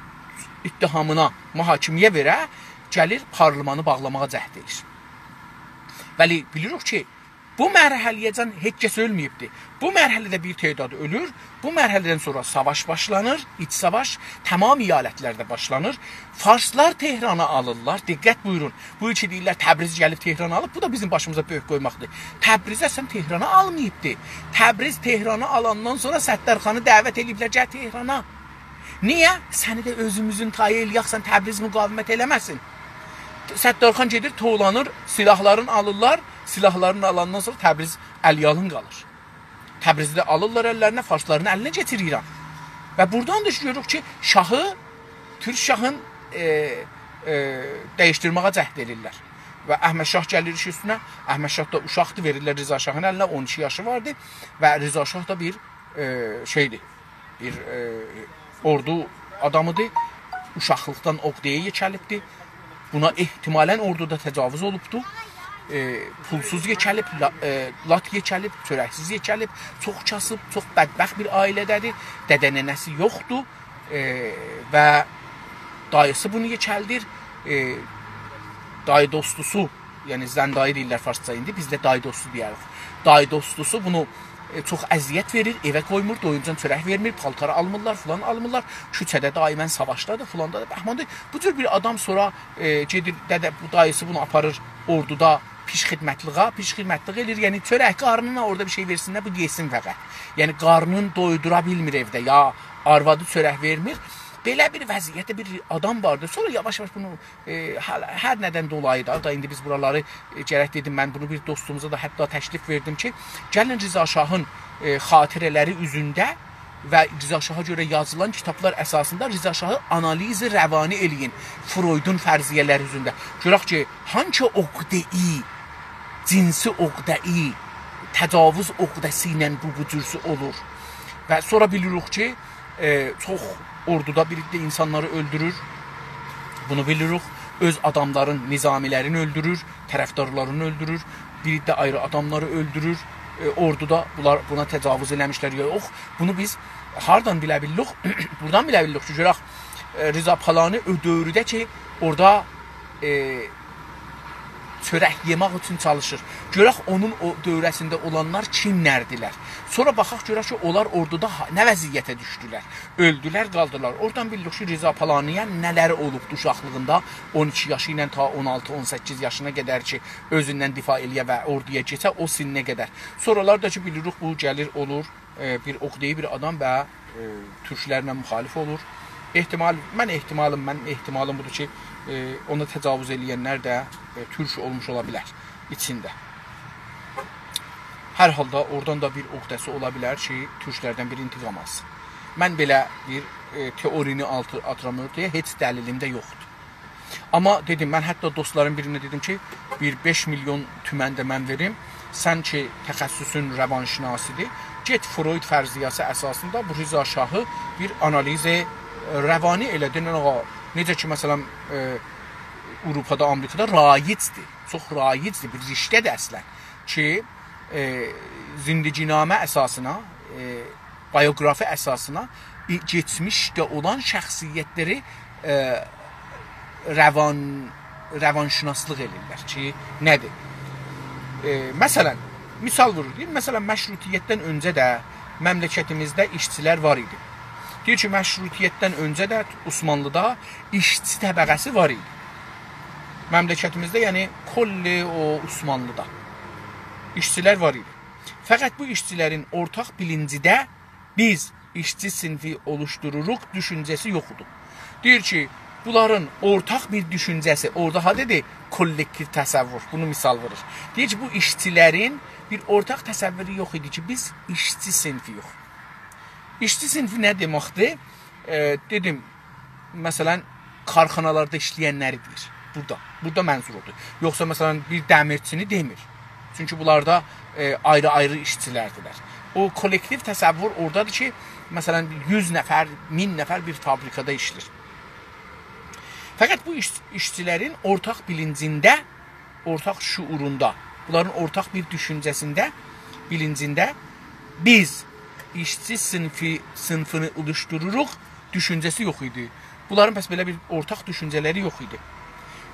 اتهامینا محاکمه‌یه وئره، گلیر پارلمانی باغلاماغا جهد ائدیر. ولی بیلیریک کی، بو مرحله‌یه‌جن هئچ کس اؤلمه‌ییبدی. بو مرحله‌ده بیر تعداد اؤلور، بو مرحله‌دن سونرا ساواش باشلانیر، ایچ ساواش تمام ایالتلرده باشلانیر. فارسلار تهرانی آلیرلار، دقت بویورون. بو کی دئییرلر تبریز گلیب تهرانی آلیب، بو دا بیزیم باشیمیزا بؤرک قویماقدیر. تبریز اصلاً تهرانی آلماییبدی. تبریز تهرانی آلاندان سونرا ستارخانی دعوت ائله‌ییبلر، گل تهرانا. نییه؟ سنی ده اؤزوموزون تایی ائله‌یک، سن تبریز مقاومت ائله‌مه‌سین. ستارخان گئدیر، توولانیر، سلاحلارین آلیرلار، سلاحلارین آلاندان سونرا تبریز الی‌یالین قالیر. تبریزی ده آلیرلار اللرینه، فارسلارین الینه کئچیر ایران. و بورادان دا گؤروروک کی، شاهی، تورک شاهین، ائ، ائ، دییشدیرمه‌یه جهد ائدیرلر. و احمد شاه گلیر ایش اوستونه، احمد شاه دا اوشاقدیر، وئریرلر رضا شاهین الینه، اون ایکی یاشی واردی و رضا شاه دا بیر، ائ، شئیدیر، بیر، ائ، اوردو آدامیدیر، اوشاقلیقدان عقده‌یه یئکه‌لیبدیر. بونا احتمالاً اوردودا تجاوز اولوبدو. ائ، پولسوز یئکه‌لیب، لا-، ائ، لات یئکه‌لیب، چؤرکسیز یئکه‌لیب، چوخ کاسیب، چوخ بدبخت بیر عائله‌ده‌دیر. دده ننه‌سی یوخدور. ائ، و داییسی بونو یئکه‌لدیر. ائ، دایی دوستوسو، یعنی زن دایی دئییرلر فارسجا ایندی، بیز ده دایی دوستو دئیه‌ریک. دایی دوستوسو بونو، ائ، چوخ اذیت وئریر، ائوه قویمور، دویونجان چؤرک وئرمیر، پالتار آلمیرلار، فلان آلمیرلار، کوچه‌ده دائماً ساواشدادیر، فلاندادیر، بهماندیر. بو جور بیر آدام سونرا، ائ، گئدیر، دده، بو داییسی بونو آپاریر اوردودا پیشخدمتلیغا، پیشخدمتلیق ائله‌ییر، یعنی چؤرک قارنینا اورادا بیر شئی وئرسینلر، بو یئسین فقط. یعنی قارنینی دویدورا بیلمیر ائوده، یا آروادی چؤرک وئرمیر. بئله بیر وضعیتده بیر آدام واردی. سونرا یاواش-یاواش بونو، ائ، هر، هر ندن دولایی دا، دا ایندی بیز بورالاری، ائ، گرک دئدیم، من بونو بیر دوستوموزا دا حتی تکلیف وئردیم کی، گلین رضا شاهین، ائ، خاطره‌لری اوزونده و رضا شاها گؤره یازیلان کیتابلار اساسیندا رضا شاهی آنالیز روانی ائله‌یین، فرویدون فرضیه‌لری اوزونده. گؤرک کی، هانسی عقده‌ای، جنسی عقده‌ای، تجاوز عقده‌سی ایله بو، بو جورسو اولور. و سونرا بیلیریک کی، ائ، چوخ اوردودا بیر عده اینسانلاری اؤلدورور. بونو بیلیریک. اؤز آداملارین، نظامی‌لرین اؤلدورور، طرفدارلارینی اؤلدورور، بیر عده آیری آداملاری اؤلدورور. ائ، اوردودا بونلار بونا تجاوز ائله‌میشلر یا یوخ. بونو بیز هاردان بیله بیللیک؟ بورادان بیله بیللیک کی، گؤرک، ائ، رضا پالانی او دؤورده کی، اورادا، ائ، چؤرک یئمک اوچون چالیشیر. گؤرک اونون او دؤوره‌سینده اولانلار کیملردیلر. سونرا باخاق گؤرک کی، اونلار اوردودا ها-، نه وضعیته دوشدولر. اؤلدولر، قالدیلار. اورادان بیللیک کی، رضا پالانی‌یه نه‌لر اولوبدو اوشاقلیغیندا، اون ایکی یاشی ایله تا اون آلتی، اون سککیز یاشینا قدر کی، اؤزوندن دفاع ائله‌یه و اوردویا کئچه، او سنّه قدر. سونرالار دا کی، بیلیریک، بو گلیر، اولور، ائ، بیر عقده‌ای بیر آدام و، ائ، تورکلرله مخالف اولور. احتمال، من احتمالیم، من احتمالیم بودور کی، ائ، اونا تجاوز ائله‌ینلر ده، ائ، تورک اولموش اولا بیلر ایچینده. هر حالدا اورادان دا بیر عقده‌سی اولا بیلر کی، تورکلردن بیر انتقام آلسین. من بئله بیر، ائ، تئورینی آلتی-، آتیرام اورتایا، هئچ دلیلیم ده یوخدور. آمما دئدیم، من حتی دوستلارین بیرینه دئدیم کی، بیر بئش میلیون تومن ده من وئریم، سن کی، تخصصون روانشناسی‌دیر، گئت فروید فرضیه‌سی اساسیندا بو رضا شاهی بیر آنالیز روانی ائله، دئنن آغا، نئجه کی، مثلاً، ائ، آوروپادا، آمریکادا رایج‌دیر، چوخ رایج‌دیر، بیر رشته‌دیر اصلاً کی، ائ، زندگی‌نامه اساسینا، ائ، بیوگرافی اساسینا، ائ، کئچمیشده اولان شخصیتلری، ائ، روان-، روانشناسلیق ائله‌ییرلر کی، نه‌دیر؟ ائ، مثلاً، مثال وورور، دئییر، مثلاً، مشروطیتدن اؤنجه ده مملکتیمیزده ایشچیلر وار ایدی. دئییر کی، مشروطیتدن اؤنجه ده عثمانلی‌دا ایشچی طبقه‌سی وار ایدی. مملکتیمیزده، یعنی کلّ او عثمانلی‌دا ایشچی‌لر وار ایدی. فقط بو ایشچی‌لرین اورتاق بیلینجینده «بیز ایشچی صینفی اولوشدوروروق» دوشونجه‌سی یوخ ایدی. دئییر کی، بونلارین اورتاق بیر دوشونجه‌سی، اورادا ها دئدی، کوللکتیو تصوور، بونو مثال وورور. دئییر کی، بو ایشچی‌لرین بیر اورتاق تصوورو یوخ ایدی کی، بیز ایشچی صینفی‌یوخ. ایشچی صینفی نه دئمکدیر؟ ائ، دئدیم، مثلا، کارخانالاردا ایشله‌ینلری دئییر. بورادا، بورادا منظور اودور. یوخسا، مثلا، بیر دمیرچینی دئمیر. چونکی بونلار دا، ائ، آیری-آیری ایشچی‌لردیرلر. او کوللکتیو تصوور اورادادیر کی، مثلا، یوز نفر، مین نفر بیر فابریکادا ایشله‌ییر. فقط بو ایش-، ایشچی‌لرین اورتاق بیلینجینده، اورتاق شعوروندا، بونلارین اورتاق بیر دوشونجه‌سینده، بیلینجینده «بیز ایشچی صینفی، صینفینی اولوشدوروروق» دوشونجه‌سی یوخ ایدی. بونلارین پس بئله بیر اورتاق دوشونجه‌لری یوخ ایدی.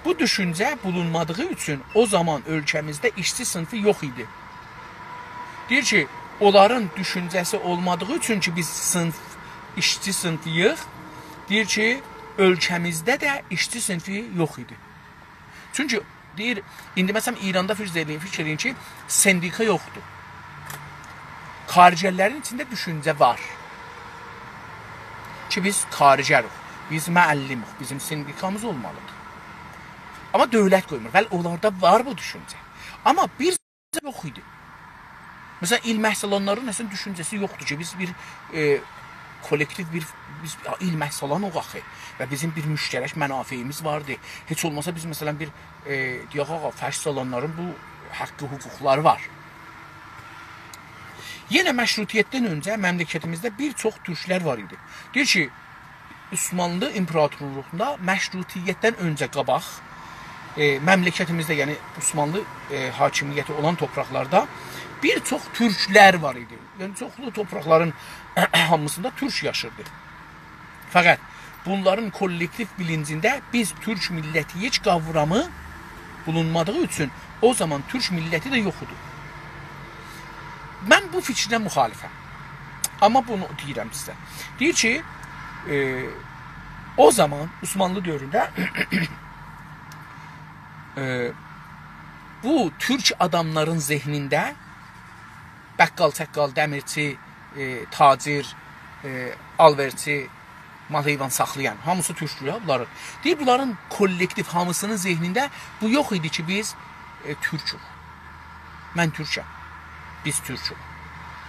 بو دوشونجه بولونمادیغی اوچون او زامان اؤلکه‌میزده ایشچی صینفی یوخ ایدی. دئییر کی، اونلارین دوشونجه‌سی اولمادیغی اوچون کی، بیز صینف، ایشچی صینفی‌ییک، دئییر کی، اؤلکه‌میزده ده ایشچی صینفی یوخ ایدی. چونکی دئییر، ایندی مثلا ایراندا فرض ائله‌یین، فیکیر ائله‌یین کی، سندیکا یوخدور. کارگرلرین ایچینده دوشونجه وار کی، بیز کارگروق، بیز معلموق، بیزیم سندیکامیز اولمالیدیر. آمما دؤولت قویمور. بلی، اونلاردا وار بو دوشونجه. آمما بیر یوخ ایدی. مثلا، ایل محصلانلارین اصلا دوشونجه‌سی یوخدور کی، بیز بیر، ائ، کوللکتیو بیر، بیز ایل محصلانیق آخی و بیزیم بیر مشترک منافعیمیز واردی. هئچ اولماسا بیز، مثلا، بیر، ائ، دئیک، آغا، فرش سالانلارین بو حقی، حقوقلاری وار. یئنه مشروطیتدن اؤنجه مملکتیمیزده بیر چوخ تورکلر وار ایدی. دئییر کی، عثمانلی ایمپراتورلوغوندا مشروطیتدن اؤنجه قاباق، ائ، مملکتیمیزده، یعنی عثمانلی، ائ، حاکمیتی اولان تورپاقلاردا بیر چوخ تورکلر وار ایدی. یعنی چوخلو تورپاقلارین هامیسیندا تورک یاشیردی. فقط بونلارین کوللکتیو بیلینجینده «بیز تورک میللتی‌ییک» قاورامی بولونمادیغی اوچون او زامان تورک میللتی ده یوخ ایدی. من بو فیکرینه مخالفم. آمما بونو دئییرم سیزه. دئییر کی، ائ، او زامان عثمانلی دؤورونده، ائ، بو تورک آداملارین ذهنینده بقال، چقال، دمیرچی، ائ، تاجر، ائ، آلوئرچی، مال حیوان ساخلایان، هامیسی تورکدور ها بونلارین. دئییر، بونلارین کوللکتیو هامیسینین ذهنینده بو یوخ ایدی کی، بیز، ائ، تورکوک. من تورکم. بیز تورکوک.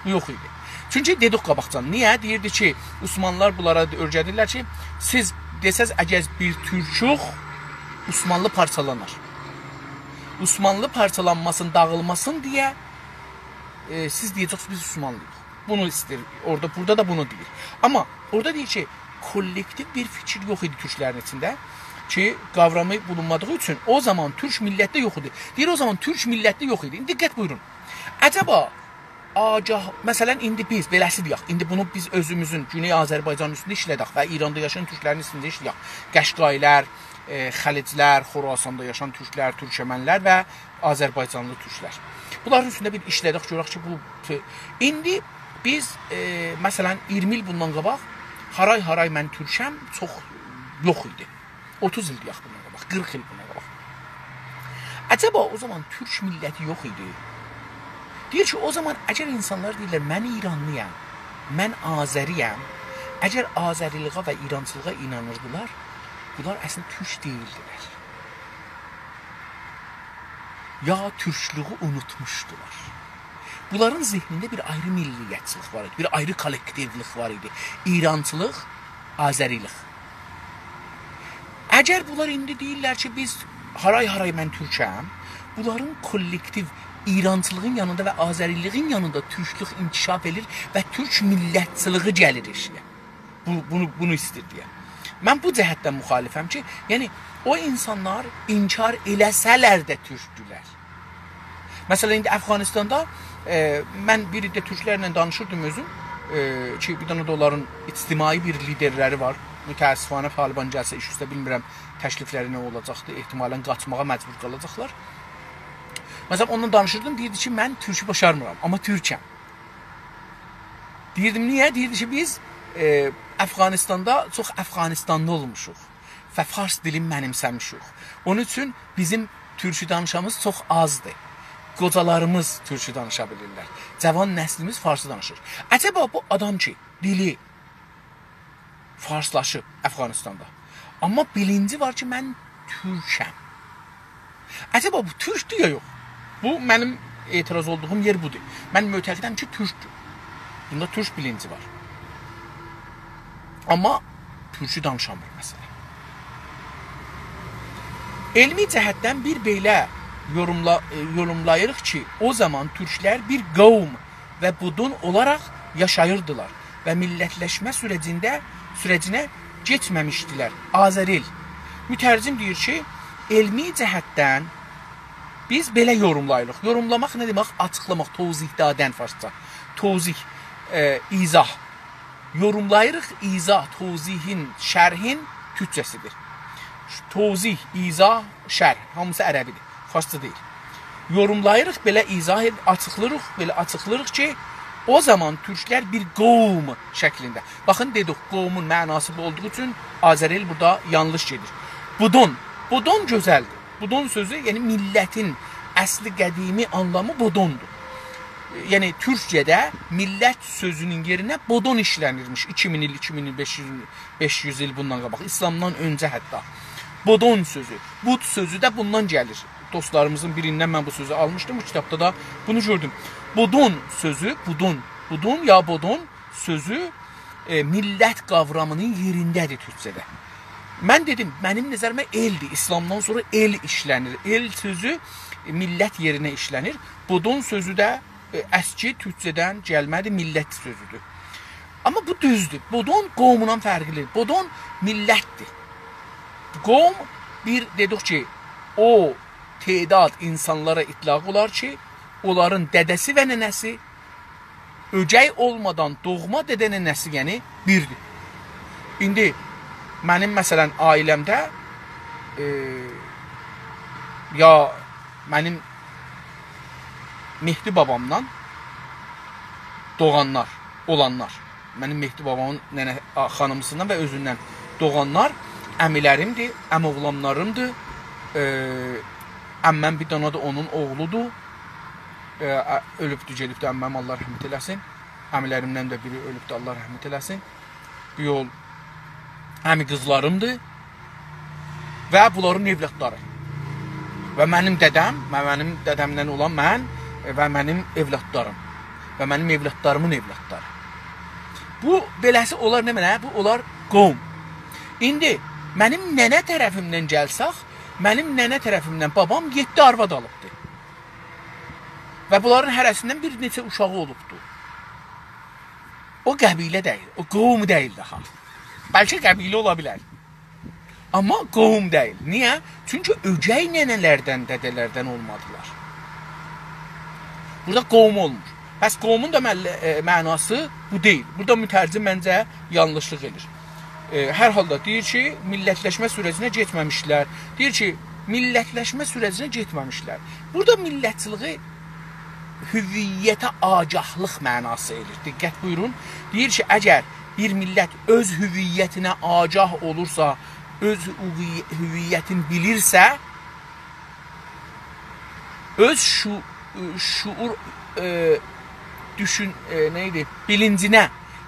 بو یوخ ایدی. چونکی دئدیک قاباقجان. نییه؟ دئییردی کی، عثمانلیلار بونلارا اؤیره‌دیرلر کی، سیز دئسز، اگر بیر تورکوک، عثمانلی پارچالانار. عثمانلی پارچالانماسین، داغیلماسین دئیه، ائ، سیز دئیه‌جکسینیز، بیز عثمانلی‌ییق. بونو ایسته‌ییر. اورادا، بورادا دا بونو دئییر. آمما اورادا دئییر کی، کوللکتیو بیر فیکیر یوخ ایدی تورکلرین ایچینده کی، قاورامی بولونمادیغی اوچون او زامان تورک میللتده یوخ ایدی. دئییر، او زامان تورک میللتده یوخ ایدی. ایندی دقت بویورون. عجبا، آگاه، مثلا، ایندی بیز، بئله‌سی دئیک، ایندی بونو بیز اؤزوموزون، گونئی آذربایجانین اوستونده ایشله‌دک و ایراندا یاشایان تورکلرین اوستونده ایشله‌یک. قشقایی‌لر، ائ، خلج‌لر، خوراساندا یاشایان تورکلر، تورکمن‌لر و آذربایجانلی تورکلر. بونلارین اوستونده بیر ایشله‌دک، گؤرک کی، بو، ایندی بیز، ائ، مثلا، اییرمی ایل بوندان قاباق «هارای هارای من تورکم» چوخ یوخ ایدی. اوتوز ایل دئیک بوندان قاباق، قیرخ ایل بوندان قاباق. عجبا او زامان تورک میللتی یوخ ایدی؟ دئییر کی، او زامان اگر اینسانلار دئییرلر، «من ایرانلی‌یام، من آذری‌یم»، اگر آذری‌لیغا و ایرانچیلیغا اینانیردیلار، بونلار اصلینده تورک دئییلدیلر. یا تورکلویو اونوتموشدولار. بونلارین ذهنینده بیر آیری میللیتچیلیک وار ایدی، بیر آیری کوللکتیولیک وار ایدی. ایرانچیلیق، آذری‌لیک. اگر بونلار ایندی دئییرلر کی، بیز «هارای هارای من تورکم»، بونلارین کوللکتیو ایرانچیلیغین یانیندا و آذری‌لیگین یانیندا تورکلوک انکشاف ائدیر و تورک میللتچیلیگی گلیر ائشییه. بو، بونو، بونو ایسته‌ییر دئیه. من بو جهتدن مخالفم کی، یعنی، او اینسانلار انکار ائله‌سه‌لر ده تورکدولر. مثلا، ایندی افغانستاندا، ائ، من بیر عده تورکلرله دانیشیردیم اؤزوم، ائ، کی، بیر دنه ده اونلارین اجتماعی بیر لیدرلری وار. متأسفانه، طالبان گلسه ایش اوسته، بیلمیرم تکلیفلری نه اولاجاقدی. احتمالا قاچماغا مجبور قالاجاقلار. مثلا، اونونلا دانیشیردیم، دئییردی کی، «من تورکو باشارمیرام، آمما تورکم.» دئییردیم، «نییه؟» دئییردی کی، «بیز، ائ، افغانستاندا چوخ افغانستانلی اولموشوق و فارس دیلینی منیمسه‌میشیک. اونون اوچون بیزیم تورکو دانیشانیمیز چوخ آزدیر. قوجالاریمیز تورکو دانیشا بیلیرلر. جاوان نسلیمیز فارسی دانیشیر. عجبا بو آدام کی، دیلی فارسلاشیب افغانستاندا، آمما بیلینجی وار کی، من تورکم. عجبا بو تورکدور یا یوخ؟ بو منیم اعتراض اولدوغوم یئر بودور. من معتقدم کی، تورکدور. بوندا تورک بیلینجی وار. آمما تورکو دانیشامیر، مثلا. علمی جهتدن بیر بئله یوروملا-، ائ، یوروملاییریق کی، او زامان تورکلر بیر قوم و بودون اولاراق یاشاییردیلار و میللتلشمه سوره‌جینده، سوره‌جینه کئچمه‌میشدیلر. آذرئل. مترجم دئییر کی، علمی جهتدن بیز بئله یوروملاییریق. یوروملاماق نه دئمک؟ آچیقلاماق، توضیح دادن فارسجا. توضیح، ائ، ایضاح. یوروملاییریق، ایضاح، توضیحین، شرحین تورکجه‌سیدیر. توضیح، ایضاح، شرح، هامیسی عربیدیر، فارسجا دئییل. یوروملاییریق، بئله ایضاح ائد-، آچیقلاییریق، بئله آچیقلاییریق کی، او زامان تورکلر بیر قوم شکلینده. باخین، دئدیک، قومون معناسی بو اولدوغو اوچون آذرئل بورادا یانلیش گئدیر. بودون، بودون گؤزلدیر. بودون سؤزو، یعنی میللتین اصلی قدیمی آنلامی بودوندور. یعنی تورکجه‌ده میللت سؤزونون یئرینه بودون ایشله‌نیرمیش ایکی مین ایل، ایکی مین بئش یوز، بئش یوز ایل بوندان قاباق، ایسلامدان اؤنجه حتی. بودون سؤزو، بود سؤزو ده بوندان گلیر. دوستلاریمیزین بیریندن من بو سؤزو آلمیشدیم، بو کیتابدا دا بونو گؤردوم. بودون سؤزو، بودون، بودون یا بودون سؤزو، ائ، میللت قاورامینین یئرینده‌دیر تورکجه‌ده. من دئدیم، منیم نظریمه ائلدیر، ایسلامدان سونرا ائل ایشله‌نیر. ائل سؤزو، ائ، میللت یئرینه ایشله‌نیر. بودون سؤزو ده، ائ، اسکی تورکجه‌دن گلمه‌دیر، میللت سؤزودور. آمما بو دوزدور. بودون قوموندان فرقلیدیر. بودون میللتدیر. قوم، بیر دئدیک کی، او تعداد اینسانلارا اطلاق اولار کی، اونلارین دده‌سی و ننه‌سی اؤگئی اولمادان دوغما دده ننه‌سی، یعنی بیردیر. ایندی منیم، مثلا، عائله‌مده، ائ، یا منیم مهدی بابامدان دوغانلار، اولانلار، منیم مهدی بابامین ننه، آ، خانیمیسیندان و اؤزوندن دوغانلار عمیلریمدیر، عم‌اوغلانلاریمدیر. ائ، عمه‌م بیر دانا دا اونون اوغلودور. ائ، ا، اؤلوبدور، گئدیبدیر عمه‌م، الله رحمت ائله‌سین. عمیلریمدن ده بیری اؤلوبدور، الله رحمت ائله‌سین. بو یول عمی قیزلاریمدیر و بونلارین اولادلاری. و منیم دده‌م، و منیم دده‌مدن اولان من، ائ، و منیم اولادلاریم. و منیم اولادلاریمین اولادلاری. بو، بئله‌سی اولار نمنه؟ بو اولار قوم. ایندی منیم ننه طرفیمدن گلسک، منیم ننه طرفیمدن بابام یئددی آرواد آلیبدی. و بونلارین هره‌سیندن بیر نئچه اوشاغی اولوبدو. او قبیله دئییل، او قوم دئییل داها. بلکه قبیله اولا بیلر. آمما قوم دئییل. نییه؟ چونکی اؤگئی ننه‌لردن، دده‌لردن اولمادیلار. بورادا قوم اولمور. پس قومون دا مل-، ائ، معناسی بو دئییل. بورادا مترجم منجه یانلیشلیق ائدیر. ائ، هر حالدا دئییر کی، میللتلشمه سوره‌جینه گئتمه‌میشلر. دئییر کی، میللتلشمه سوره‌جینه گئتمه‌میشلر. بورادا میللتچیلیگی هویته آگاهلیق معناسی ائله‌ییر. دقت بویورون. دئییر کی، اگر بیر میللت اؤز هویتینه آگاه اولورسا، اؤز هوی-، هویتینی بیلیرسه، اؤز شو-، شعور، ائ، دوشون-، ائ، نه ایدی؟ بیلینجینه،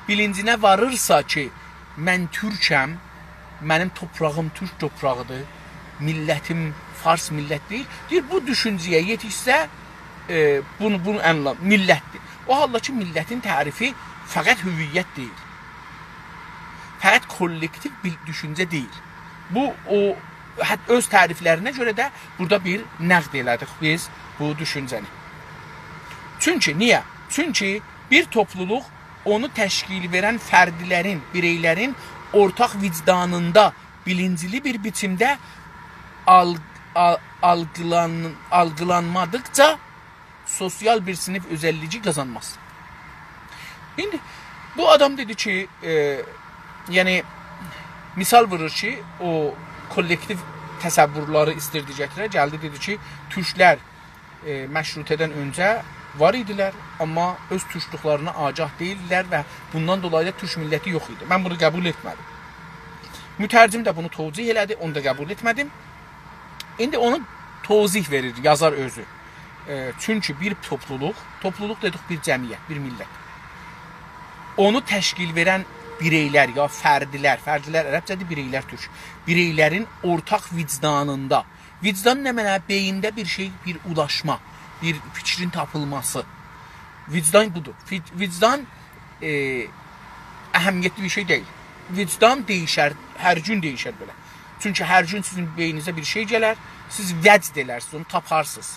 بیلینجینه واریرسا کی، من تورکم، منیم توپراغیم تورک توپراغیدیر، میللتیم فارس میللت دئییل. دئییر، بو دوشونجه‌یه یئتیشسه، ائ، بونو، بونو انلا-، میللتدیر. او حالدا کی، میللتین تعریفی فقط هویت دئییل. فقط کوللکتیو بیر دوشونجه دئییل. بو، او، حت-، اؤز تعریفلرینه گؤره ده بورادا بیر نقد ائله‌دیک بیز بو دوشونجه‌نی. چونکی، نییه؟ چونکی بیر توپلولوق اونو تشکیل وئرن فردلرین، بیرئیلرین اورتاق وجدانیندا بیلینجلی بیر بیچیمده آل-، آ-، آلگیلان-، آلگیلانمادیقجا سوسیال بیر صینیف اؤزللیگی قازانماز. ایندی بو آدام دئدی کی، ائ، یعنی، مثال وورور کی، او کوللکتیو تصورلری ایستیردی گتیره، گلدی دئدی کی، تورکلر، ائ، مشروطه‌دن اؤنجه وار ایدیلر، آمما اؤز تورکلوکلرینه آگاه دئییلدیلر و بوندان دولایی دا تورک میللتی یوخ ایدی. من بونو قبول ائتمه‌دیم. مترجم ده بونو توجیه ائله‌دی، اونو دا قبول ائتمه‌دیم. ایندی اونو توضیح وئریر یازار اؤزو. ائ، چونکی بیر توپلولوق، توپلولوق دئدیک بیر جمعیت، بیر میللت. اونو تشکیل وئرن بیرئیلر یا فردلر، فردلر عربجه‌دیر، بیرئیلر تورک. بیرئیلرین اورتاق وجدانیندا. وجدان نه معنا؟ بئیینده بیر شئی، بیر اولاشما، بیر فیکرین تاپیلماسی. وجدان بودور. فی-، وجدان، ائ، اهمیتلی بیر شئی دئییل. وجدان دییشر، هر گون دییشر بئله. چونکی هر گون سیزین بئینینیزه بیر شئی گلر، سیز وجد ائلرسینیز، اونو تاپارسینیز.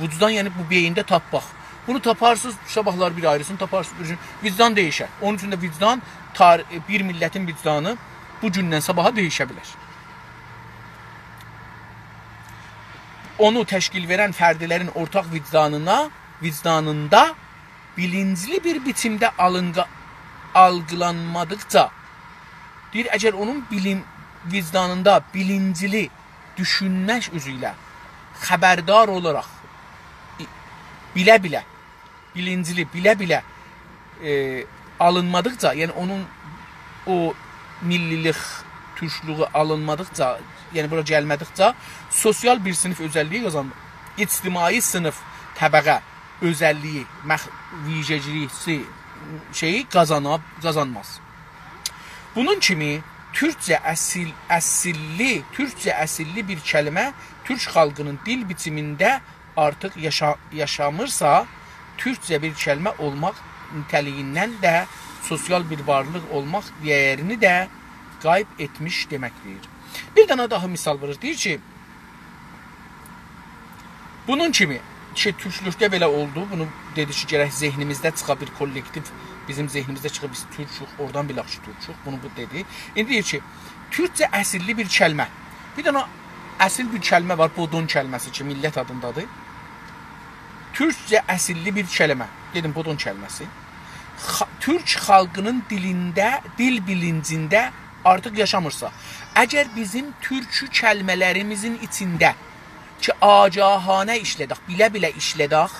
وجدان، یعنی بو بئیینده تاپماق. بونو تاپارسینیز، صاباحلار بیر آیریسینی تاپارسینیز، بیر گون وجدان دییشر. اونون اوچون ده وجدان، تار-، بیر میللتین وجدانی بو گوندن صاباحا دییشه بیلر. اونو تشکیل وئرن فردلرین اورتاق وجدانینا، وجدانیندا بیلینجلی بیر بیچیمده آلینقا-، آلقیلانمادیقجا، دئییر، اگر اونون بیلیم، وجدانیندا بیلینجلی دوشونمک اوزو ایله خبردار اولاراق، ای-، بیله-بیله، بیلینجلی، بیله-بیله، ائ، آلینمادیقجا، یعنی اونون او میللیلیک، تورکلویو آلینمادیقجا، یعنی بورا گلمه‌دیکجه سوسیال بیر صینیف اؤزللیگی قازانمیر. اجتماعی صینیف، طبقه اؤزللیگی، مخ-، ویژگیلیگی، شئیی قازانا-، قازانماز. بونون کیمی تورکجه اصیل، اصیللی، تورکجه اصیللی بیر کلمه تورک خالقینین دیل بیچیمینده آرتیق یاشا-، یاشامیرسا، تورکجه بیر کلمه اولماق نیته‌لیگیندن ده سوسیال بیر وارلیق اولماق دیرینی ده غیب ائتمیش دئمکدیر. بیر دنه داها مثال وورور. دئییر کی، بونون کیمی کی، تورکلوکده بئله اولدو. بونو دئدی کی، گرک ذهنیمیزده چیخا بیر کوللکتیو، بیزیم ذهنیمیزده چیخا بیز تورکوک، اورادان بیلک کی، تورکوک. بونو بو دئدی. ایندی دئییر کی، تورکجه اصیللی بیر کلمه. بیر دنه اصیل بیر کلمه وار، بودون کلمه‌سی کی، میللت آدیندادیر. تورکجه اصیللی بیر کلمه. دئدیم، بودون کلمه‌سی. خا-، تورک خالقینین دیلینده، دیل بیلینجینده آرتیق یاشامیرسا، اگر بیزیم تورکو کلمه‌لریمیزین ایچینده کی، آگاهانه ایشله‌دک، بیله-بیله ایشله‌دک،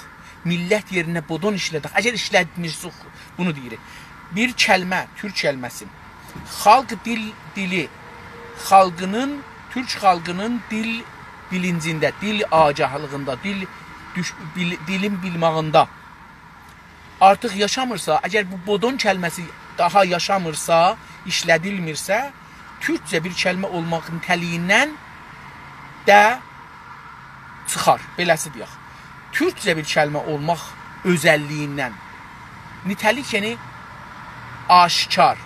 میللت یئرینه بودون ایشله‌دک، اگر ایشلتمیرسیک، بونو دئییریک. بیر کلمه، تورک کلمه‌سی، خالق دیل، دیلی، خالقینین، تورک خالقینین دیل بیلینجینده، دیل آگاهلیغیندا، دیل دوش-، بیل-، دیلین بیلماغیندا آرتیق یاشامیرسا، اگر بو بودون کلمه‌سی داها یاشامیرسا، ایشله‌دیلمیرسه، تورکجه بیر کلمه اولماق نیته‌لیگیندن ده چیخار، بئله‌سی دئیک. تورکجه بیر کلمه اولماق اؤزللیگیندن، نیته‌لیک، یعنی آشکار،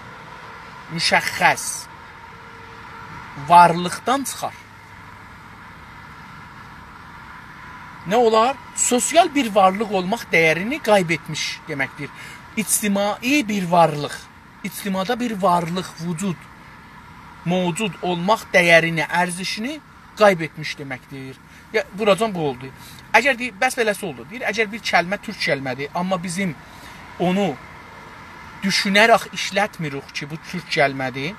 مشخص، وارلیقدان چیخار. نه اولار؟ سوسیال بیر وارلیق اولماق دیرینی غیب ائتمیش دئمکدیر. اجتماعی بیر وارلیق، اجتماعدا بیر وارلیق، وجود، موجود اولماق دیرینی، ارزشینی غیب ائتمیش دئمکدیر. یا، بوراجان بو اولدو. اگر دئییر، بس بئله‌سی اولدو. دئییر، اگر بیر کلمه تورک کلمه‌دیر، آمما بیزیم اونو دوشونه‌رک ایشلتمیریک کی، بو تورک کلمه‌دیر،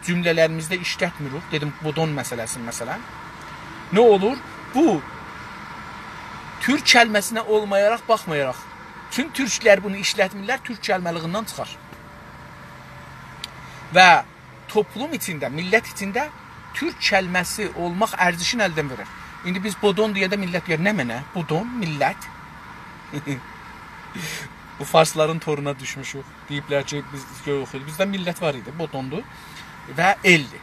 جمله‌لریمیزده ایشلتمیریک. دئدیم، بودون مسئله‌سینی، مثلا. نه اولور؟ بو تورک کلمه‌سینه اولمایاراق، باخمایاراق، چون تورکلر بونو ایشلتمیرلر، تورک کلمه‌لیگیندن چیخار. و توپلوم ایچینده، میللت ایچینده تورک کلمه‌سی اولماق ارزشینی الدن وئرر. ایندی بیز بودون دئینده میللت دئیر، «نمنه؟ بودون، میللت؟» بو فارسلارین تورونا دوشموشوک. دئییبلر کی، بیز یوخ ایدی. بیزده میللت وار ایدی، بودوندو و ائلدی.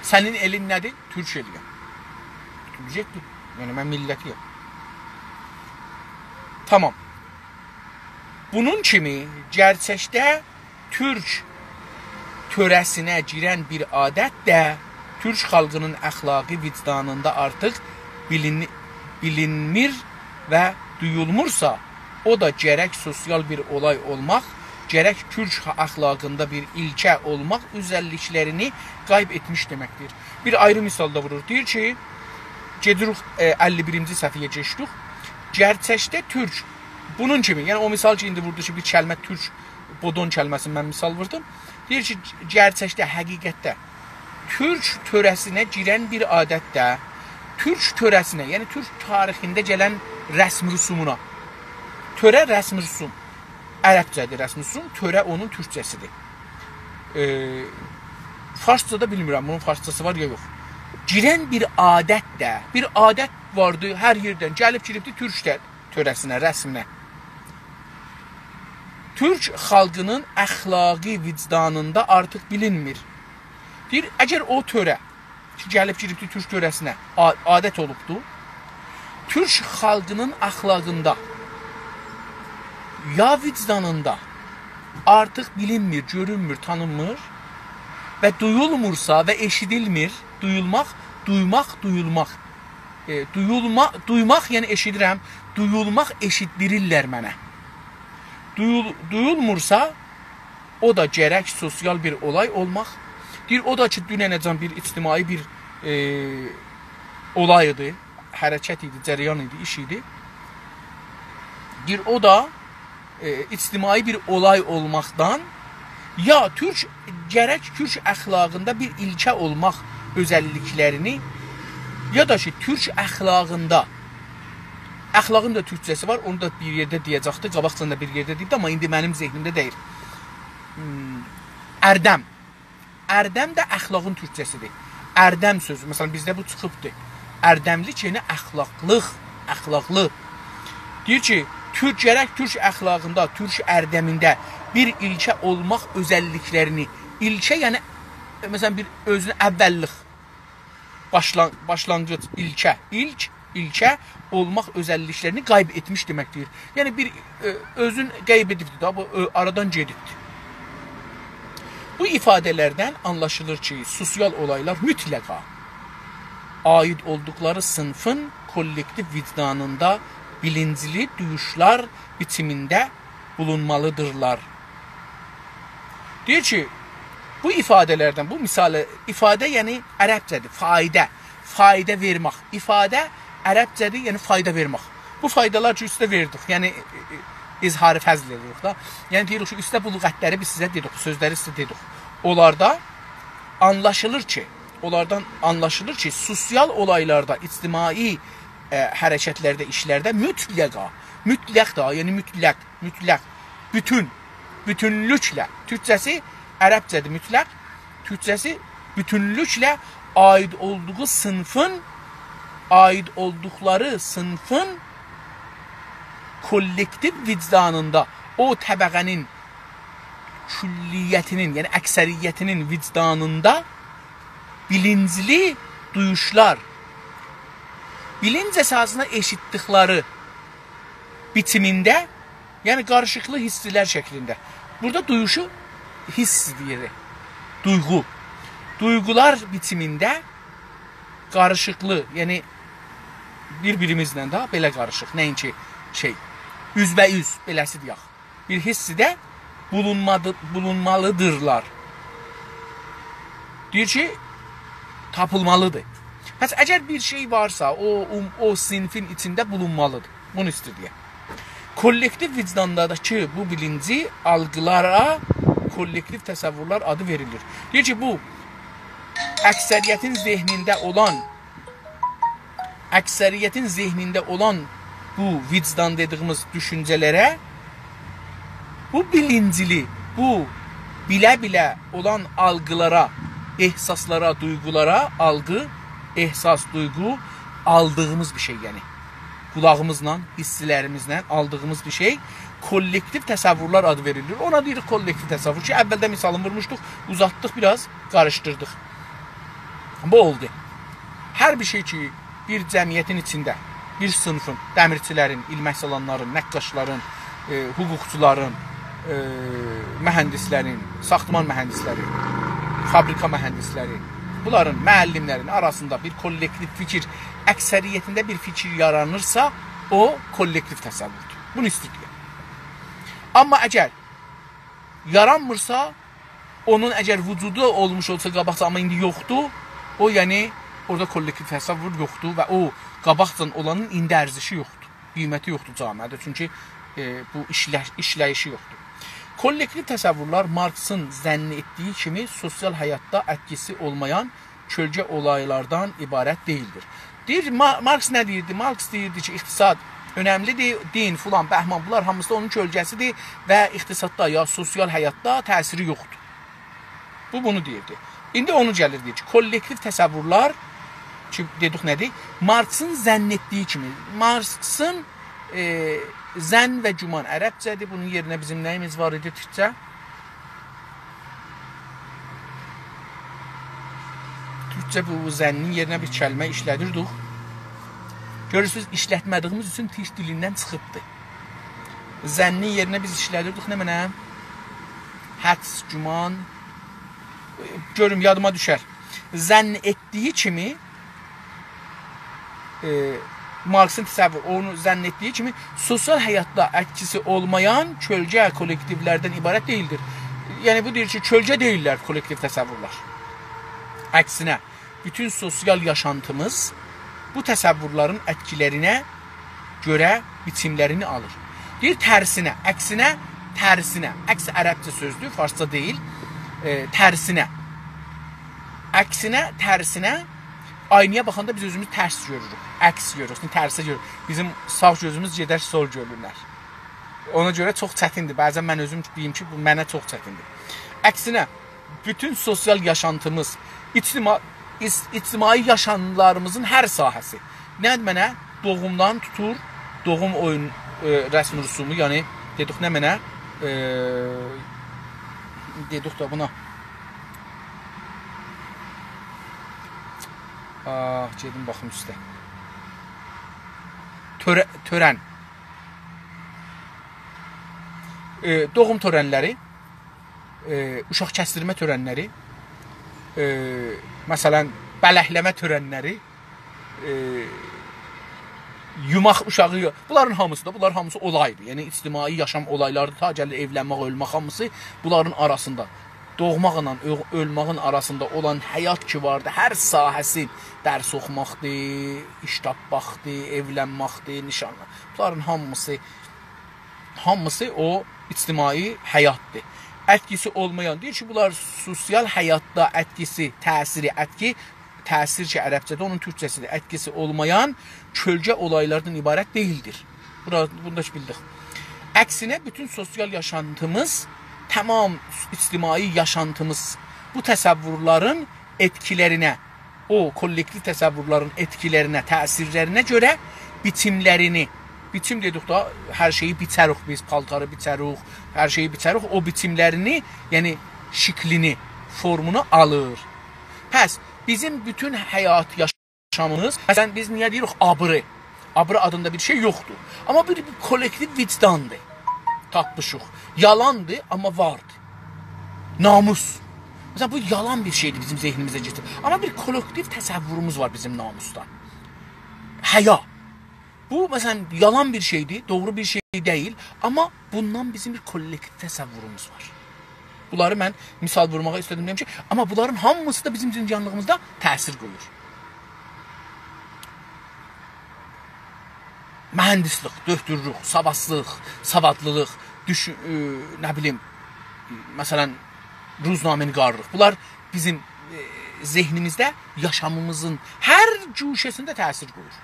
سنین ائلین نه‌دیر؟ تورک ائلی‌یم. دئیه‌جک کی، یعنی من میللتی‌یم. تامام. بونون کیمی گئرچکده تورک تؤره‌سینه گیرن بیر عادت ده تورک خالقینین اخلاقی وجدانیندا آرتیق بیلین-، بیلینمیر و دویولمورسا، او دا گرک سوسیال بیر اولای اولماق، گرک تورک اخلاقیندا بیر ایلکه اولماق اؤزللیکلرینی غیب ائتمیش دئمکدیر. بیر آیری مثال دا وورور. دئییر کی، گئدیریک، ائ، اللی بیرینجی صفحه‌یه کئچدیک. گئرچکده تورک، بونون کیمی، یعنی او مثال کی، ایندی ووردو کی، بیر کلمه تورک، بودون کلمه‌سینی من مثال ووردوم. دئییر کی، گئرچکده، حقیقتده تورک تؤره‌سینه گیرن بیر عادت ده تورک تؤره‌سینه، یعنی تورک تاریخینده گلن رسم رسومونا. تؤره رسم رسوم. عربجه‌دیر رسم رسوم، تؤره اونون تورکجه‌سیدیر. ائ، فارسجادا بیلمیرم، بونون فارسجاسی وار یا یوخ. گیرن بیر عادت ده، بیر عادت واردی، هر یئردن گلیب گیریبدی تورک ده تؤره‌سینه، رسمینه. تورک خالقینین اخلاقی وجدانیندا آرتیق بیلینمیر. دئییر، اگر او تؤره کی، گلیب گیریبدی تورک تؤره‌سینه، عا-، عادت اولوبدو، تورک خالقینین اخلاقیندا، یا وجدانیندا آرتیق بیلینمیر، گؤرونمور، تانینمیر و دویولمورسا و ائشیدیلمیر، دویولماق، دویماق، دویولماق. ائ، دویولما-، دویماق، یعنی ائشیدیرم، دویولماق ائشیتدیریرلر منه. دویول-، دویولمورسا، او دا گرک سوسیال بیر اولای اولماق. دئییر، او دا کی، دوننه‌جن بیر اجتماعی بیر، ائ، اولای ایدی، حرکت ایدی، جریان ایدی، ایش ایدی. دئییر، او دا ائ، اجتماعی بیر اولای اولماقدان، یا تورک، گرک تورک اخلاقیندا بیر ایلکه اولماق اؤزللیکلرینی، یا دا کی، تورک اخلاقیندا، اخلاقین دا تورکجه‌سی وار، اونو دا بیر یئرده دئیه‌جکدی، قاباقجادان دا بیر یئرده دئییبدی، آمما ایندی منیم ذهنیمده دئییل. هوم، اردم. اردم ده اخلاقین تورکجه‌سیدیر. اردم سؤزو، مثلا، بیزده بو چیخیبدی. اردملیک، یعنی اخلاقلیق، اخلاقلی. دئییر کی، تورک، گرک تورک اخلاقیندا، تورک اردمینده بیر ایلکه اولماق اؤزللیکلرینی، ایلکه، یعنی، مثلا، بیر اؤزونه اوللیک، باشلان-، باشلانغیج، ایلکه، ایلک، ایلکه اولماق اؤزللیکلرینی غیب ائتمیش دئمکدیر. یعنی بیر، ائ، اؤزون غیب ائدیبدیر دا، بو، ائ، آرادان گئدیبدیر. بو ایفاده‌لردن آنلاشیلیر کی، سوسیال اولایلار مطلقا عایید اولدوقلاری صینیفین کوللکتیو وجدانیندا بیلینجلی دویوشلار بیچیمینده بولونمالیدیرلار. دئییر کی، بو ایفاده‌لردن، بو مثال، ایفاده، یعنی عربجه‌دیر، فایده، فایده وئرمک. ایفاده عربجه‌دیر، یعنی فایدا وئرمک. بو فایدالار کی، اوسته وئردیک، یعنی، ائ، ائ، اظهار فضل ائدیریک دا. یعنی دئییریک کی، اوسته بو لغتلری بیز سیزه دئدیک، سؤزلری سیزه دئدیک. اونلاردا آنلاشیلیر کی، اونلاردان آنلاشیلیر کی، سوسیال اولایلاردا، اجتماعی، ائ، حرکتلرده، ایشلرده مطلقا، مطلق دا، یعنی مطلق، مطلق، بوتون، بوتونلوکله، تورکجه‌سی، عربجه‌دیر مطلق، تورکجه‌سی بوتونلوکله عایید اولدوغو صینیفین، عایید اولدوقلاری صینیفین کوللکتیو وجدانیندا، او طبقه‌نین کلیتینین، یعنی اکثریتینین وجدانیندا بیلینجلی دویوشلار، بیلینج اساسیندا ائشیتدیکلری بیچیمینده، یعنی قاریشیقلی حیسلر شکلینده. بورادا دویوشو حیس دئییر، دویغو. دویغولار بیچیمینده قاریشیقلی، یعنی بیر-بیریمیزله ده بئله قاریشیق، نه‌اینکی شئی، اوزبه‌اوز، بئله‌سی دئیک. بیر حیسده بولونمادی-، بولونمالیدیرلار. دئییر کی، تاپیلمالیدیر. پس اگر بیر شئی وارسا، او، او، او صینیفین ایچینده بولونمالیدیر. بونو ایسته‌ییر دئیه. کوللکتیو وجدانداکی بو بیلینجی آلقیلارا کوللکتیو تصورلر آدی وئریلیر. دئییر کی، بو اکثریتین ذهنینده اولان، اکثریتین ذهنینده اولان بو وجدان دئدیگیمیز دوشونجه‌لره، بو بیلینجلی، بو بیله-بیله اولان آلقیلارا، احساسلارا، دویغولارا، آلقی، احساس، دویغو، آلدیغیمیز بیر شئی، یعنی قولاغیمیزلا، حیسلریمیزله آلدیغیمیز بیر شئی کوللکتیو تصورلر آدی وئریلیر. اونا دئییریک کوللکتیو تصور کی، اولده مثالینی وورموشدوق، اوزاتدیق، بیر آز قاریشدیردیق. بو اولدو. هر بیر شئی کی، بیر جمعیتین ایچینده، بیر صینیفین، دمیرچیلرین، ایلمک سالانلارین، نقاشلارین، ائ، حقوقچولارین، ائ، مهندسلرین، ساختمان مهندسلری، فابریکا مهندسلری، بونلارین، معلملرین آراسیندا بیر کوللکتیو فیکیر، اکثریتینده بیر فیکیر یارانیرسا، او کوللکتیو تصوردور. بونو ایسته‌ییر دئیه. آمما اگر یارانمیرسا، اونون اگر وجودو اولموش اولسا قاباقجا، آمما ایندی یوخدور، او، یعنی، اورادا کوللکتیو تصور یوخدور و او قاباقجادان اولانین ایندی ارزشی یوخدور، قیمتی یوخدور جامعه‌ده. چونکی، ائ، بو ایشله-، ایشله‌ییشی یوخدور. کوللکتیو تصورلر مارکسین ظن ائتدیگی کیمی سوسیال حیاتدا ائتکیسی اولمایان کؤلگه اولایلاردان عبارت دئییلدیر. دئییر، ما-، مارکس نه دئییردی؟ مارکس دئییردی کی، اقتصاد اؤنملی‌دیر، دین، فلان، بهمان، بونلار هامیسی دا اونون کؤلگه‌سی‌دیر و اقتصاددا یا سوسیال حیاتدا تأثیری یوخدور. بو بونو دئییردی. ایندی اونو گلیر دئییر کی، کولکتیو تصورلر کی، دئدیک نه‌دیر؟ مارکسین ظن ائتدیگی کیمی. مارکسین، ائ، ظن و گمان عربجه‌دیر. بونون یئرینه بیزیم نه‌ییمیز وار ایدی تورکجه؟ تورکجه بو ظنین یئرینه بیر کلمه ایشله‌دیردیک. گؤرورسونوز، ایشلتمه‌دیگیمیز اوچون تورک دیلیندن چیخیبدی. ظنین یئرینه بیز ایشله‌دیردیک نمنه؟ حدس، گمان. گؤروم، یادیما دوشر. ظن ائتدیگی کیمی، ائ، مارکسین تصور، اونو ظن ائتدیگی کیمی سوسیال حیاتدا ائتکیسی اولمایان کؤلگه کولکتیولردن عبارت دئییلدیر. یعنی، بو دئییر کی، کؤلگه دئییللر کولکتیو تصورلر. عکسینه، بوتون سوسیال یاشانتیمیز بو تصورلرین ائتکیلرینه گؤره بیچیملرینی آلیر. دئییر، ترسینه، عکسینه، ترسینه. عکس عربجه سؤزدور، فارسجا دئییل. ائ، ترسینه. عکسینه، ترسینه، آینایا باخاندا بیز اؤزوموزو ترس گؤروروک. عکس گؤروروک، ترسه گؤروروک. بیزیم ساغ گؤزوموز گئدر سول گؤرونر. اونا گؤره چوخ چتیندیر. بعضا من اؤزوم دئییم کی، بو منه چوخ چتیندیر. عکسینه، بوتون سوسیال یاشانتیمیز، اجتما-، اج-، اجتماعی یاشاملاریمیزین هر ساحه‌سی. نمنه؟ دوغومدان توتور، دوغوم اویون، ائ، رسم رسومو، یعنی دئدیک نمنه؟ ائ، دئدیک ده بونا. آه، گئدیم باخیم اوسته. تؤره-، تؤرن. ائ، دوغوم تؤرنلری، ائ، اوشاق کسدیرمه تؤرنلری، ائ، مثلا، بلکله‌مه تؤرنلری، ائ، یوماق اوشاغی، بونلارین هامیسی دا، بونلار هامیسی اولایدیر. یعنی، اجتماعی یاشام اولایلاریدیر. تا گلیر ائولنمک، اؤلمک هامیسی بونلارین آراسیندا. دوغماقلا اؤ-، اؤلمه‌یین آراسیندا اولان حیات کی واردی، هر ساحه‌سی درس اوخوماقدیر، ایش تاپماقدیر، ائولنمکدیر، نیشانلا. بونلارین هامیسی، هامیسی او اجتماعی حیاتدیر. ائتکیسی اولمایان، دئییر کی، بونلار سوسیال حیاتدا ائتکیسی، تأثیری، ائتکی، تأثیر کی، عربجه‌ده اونون تورکجه‌سیدیر، ائتکیسی اولمایان کؤلگه اولایلاردان عبارت دئییلدیر. بورا، بونو دا بیلدیک. عکسینه، بوتون سوسیال یاشانتیمیز، تمام اجتماعی یاشانتیمیز بو تصورلرین ائتکیلرینه، او کولکتیو تصورلرین ائتکیلرینه، تأثیرلرینه گؤره بیچیملرینی، بیچیم دئدیک دا، هر شئیی بیچریک بیز، پالتاری بیچریک، هر شئیی بیچریک، او بیچیملرینی، یعنی شکلینی، فورمونو آلیر. پس بیزیم بوتون حیات یاشامیمیز، مثلا، بیز نییه دئییریک آبری؟ آبری آدیندا بیر شئی یوخدور. آمما بیر، بیر کولکتیو وجداندیر. تاپمیشیق. یالاندیر، آمما واردیر. ناموس. مثلا، بو یالان بیر شئیدیر، بیزیم ذهنیمیزه کئچیر. آمما بیر کولکتیو تصوروموز وار بیزیم ناموسدان. حیا. بو، مثلا، یالان بیر شئیدیر، دوغرو بیر شئی دئییل، آمما بوندان بیزیم بیر کولکتیو تصوروموز وار. بونلاری من مثال وورماغا ایسته‌دیم، دئییم کی، آمما بونلارین هامیسی دا بیزیم جنجانلیغیمیزدا تأثیر قویور. مهندسلیک، دؤکتورلوک، ساوادسیزلیق، ساوادلیلیق، دوشو-، ائ، نه بیلیم، مثلا، روزنامه‌نگارلیق. بونلار بیزیم، ائ، ذهنیمیزده، یاشامیمیزین هر گوشه‌سینده تأثیر قویور.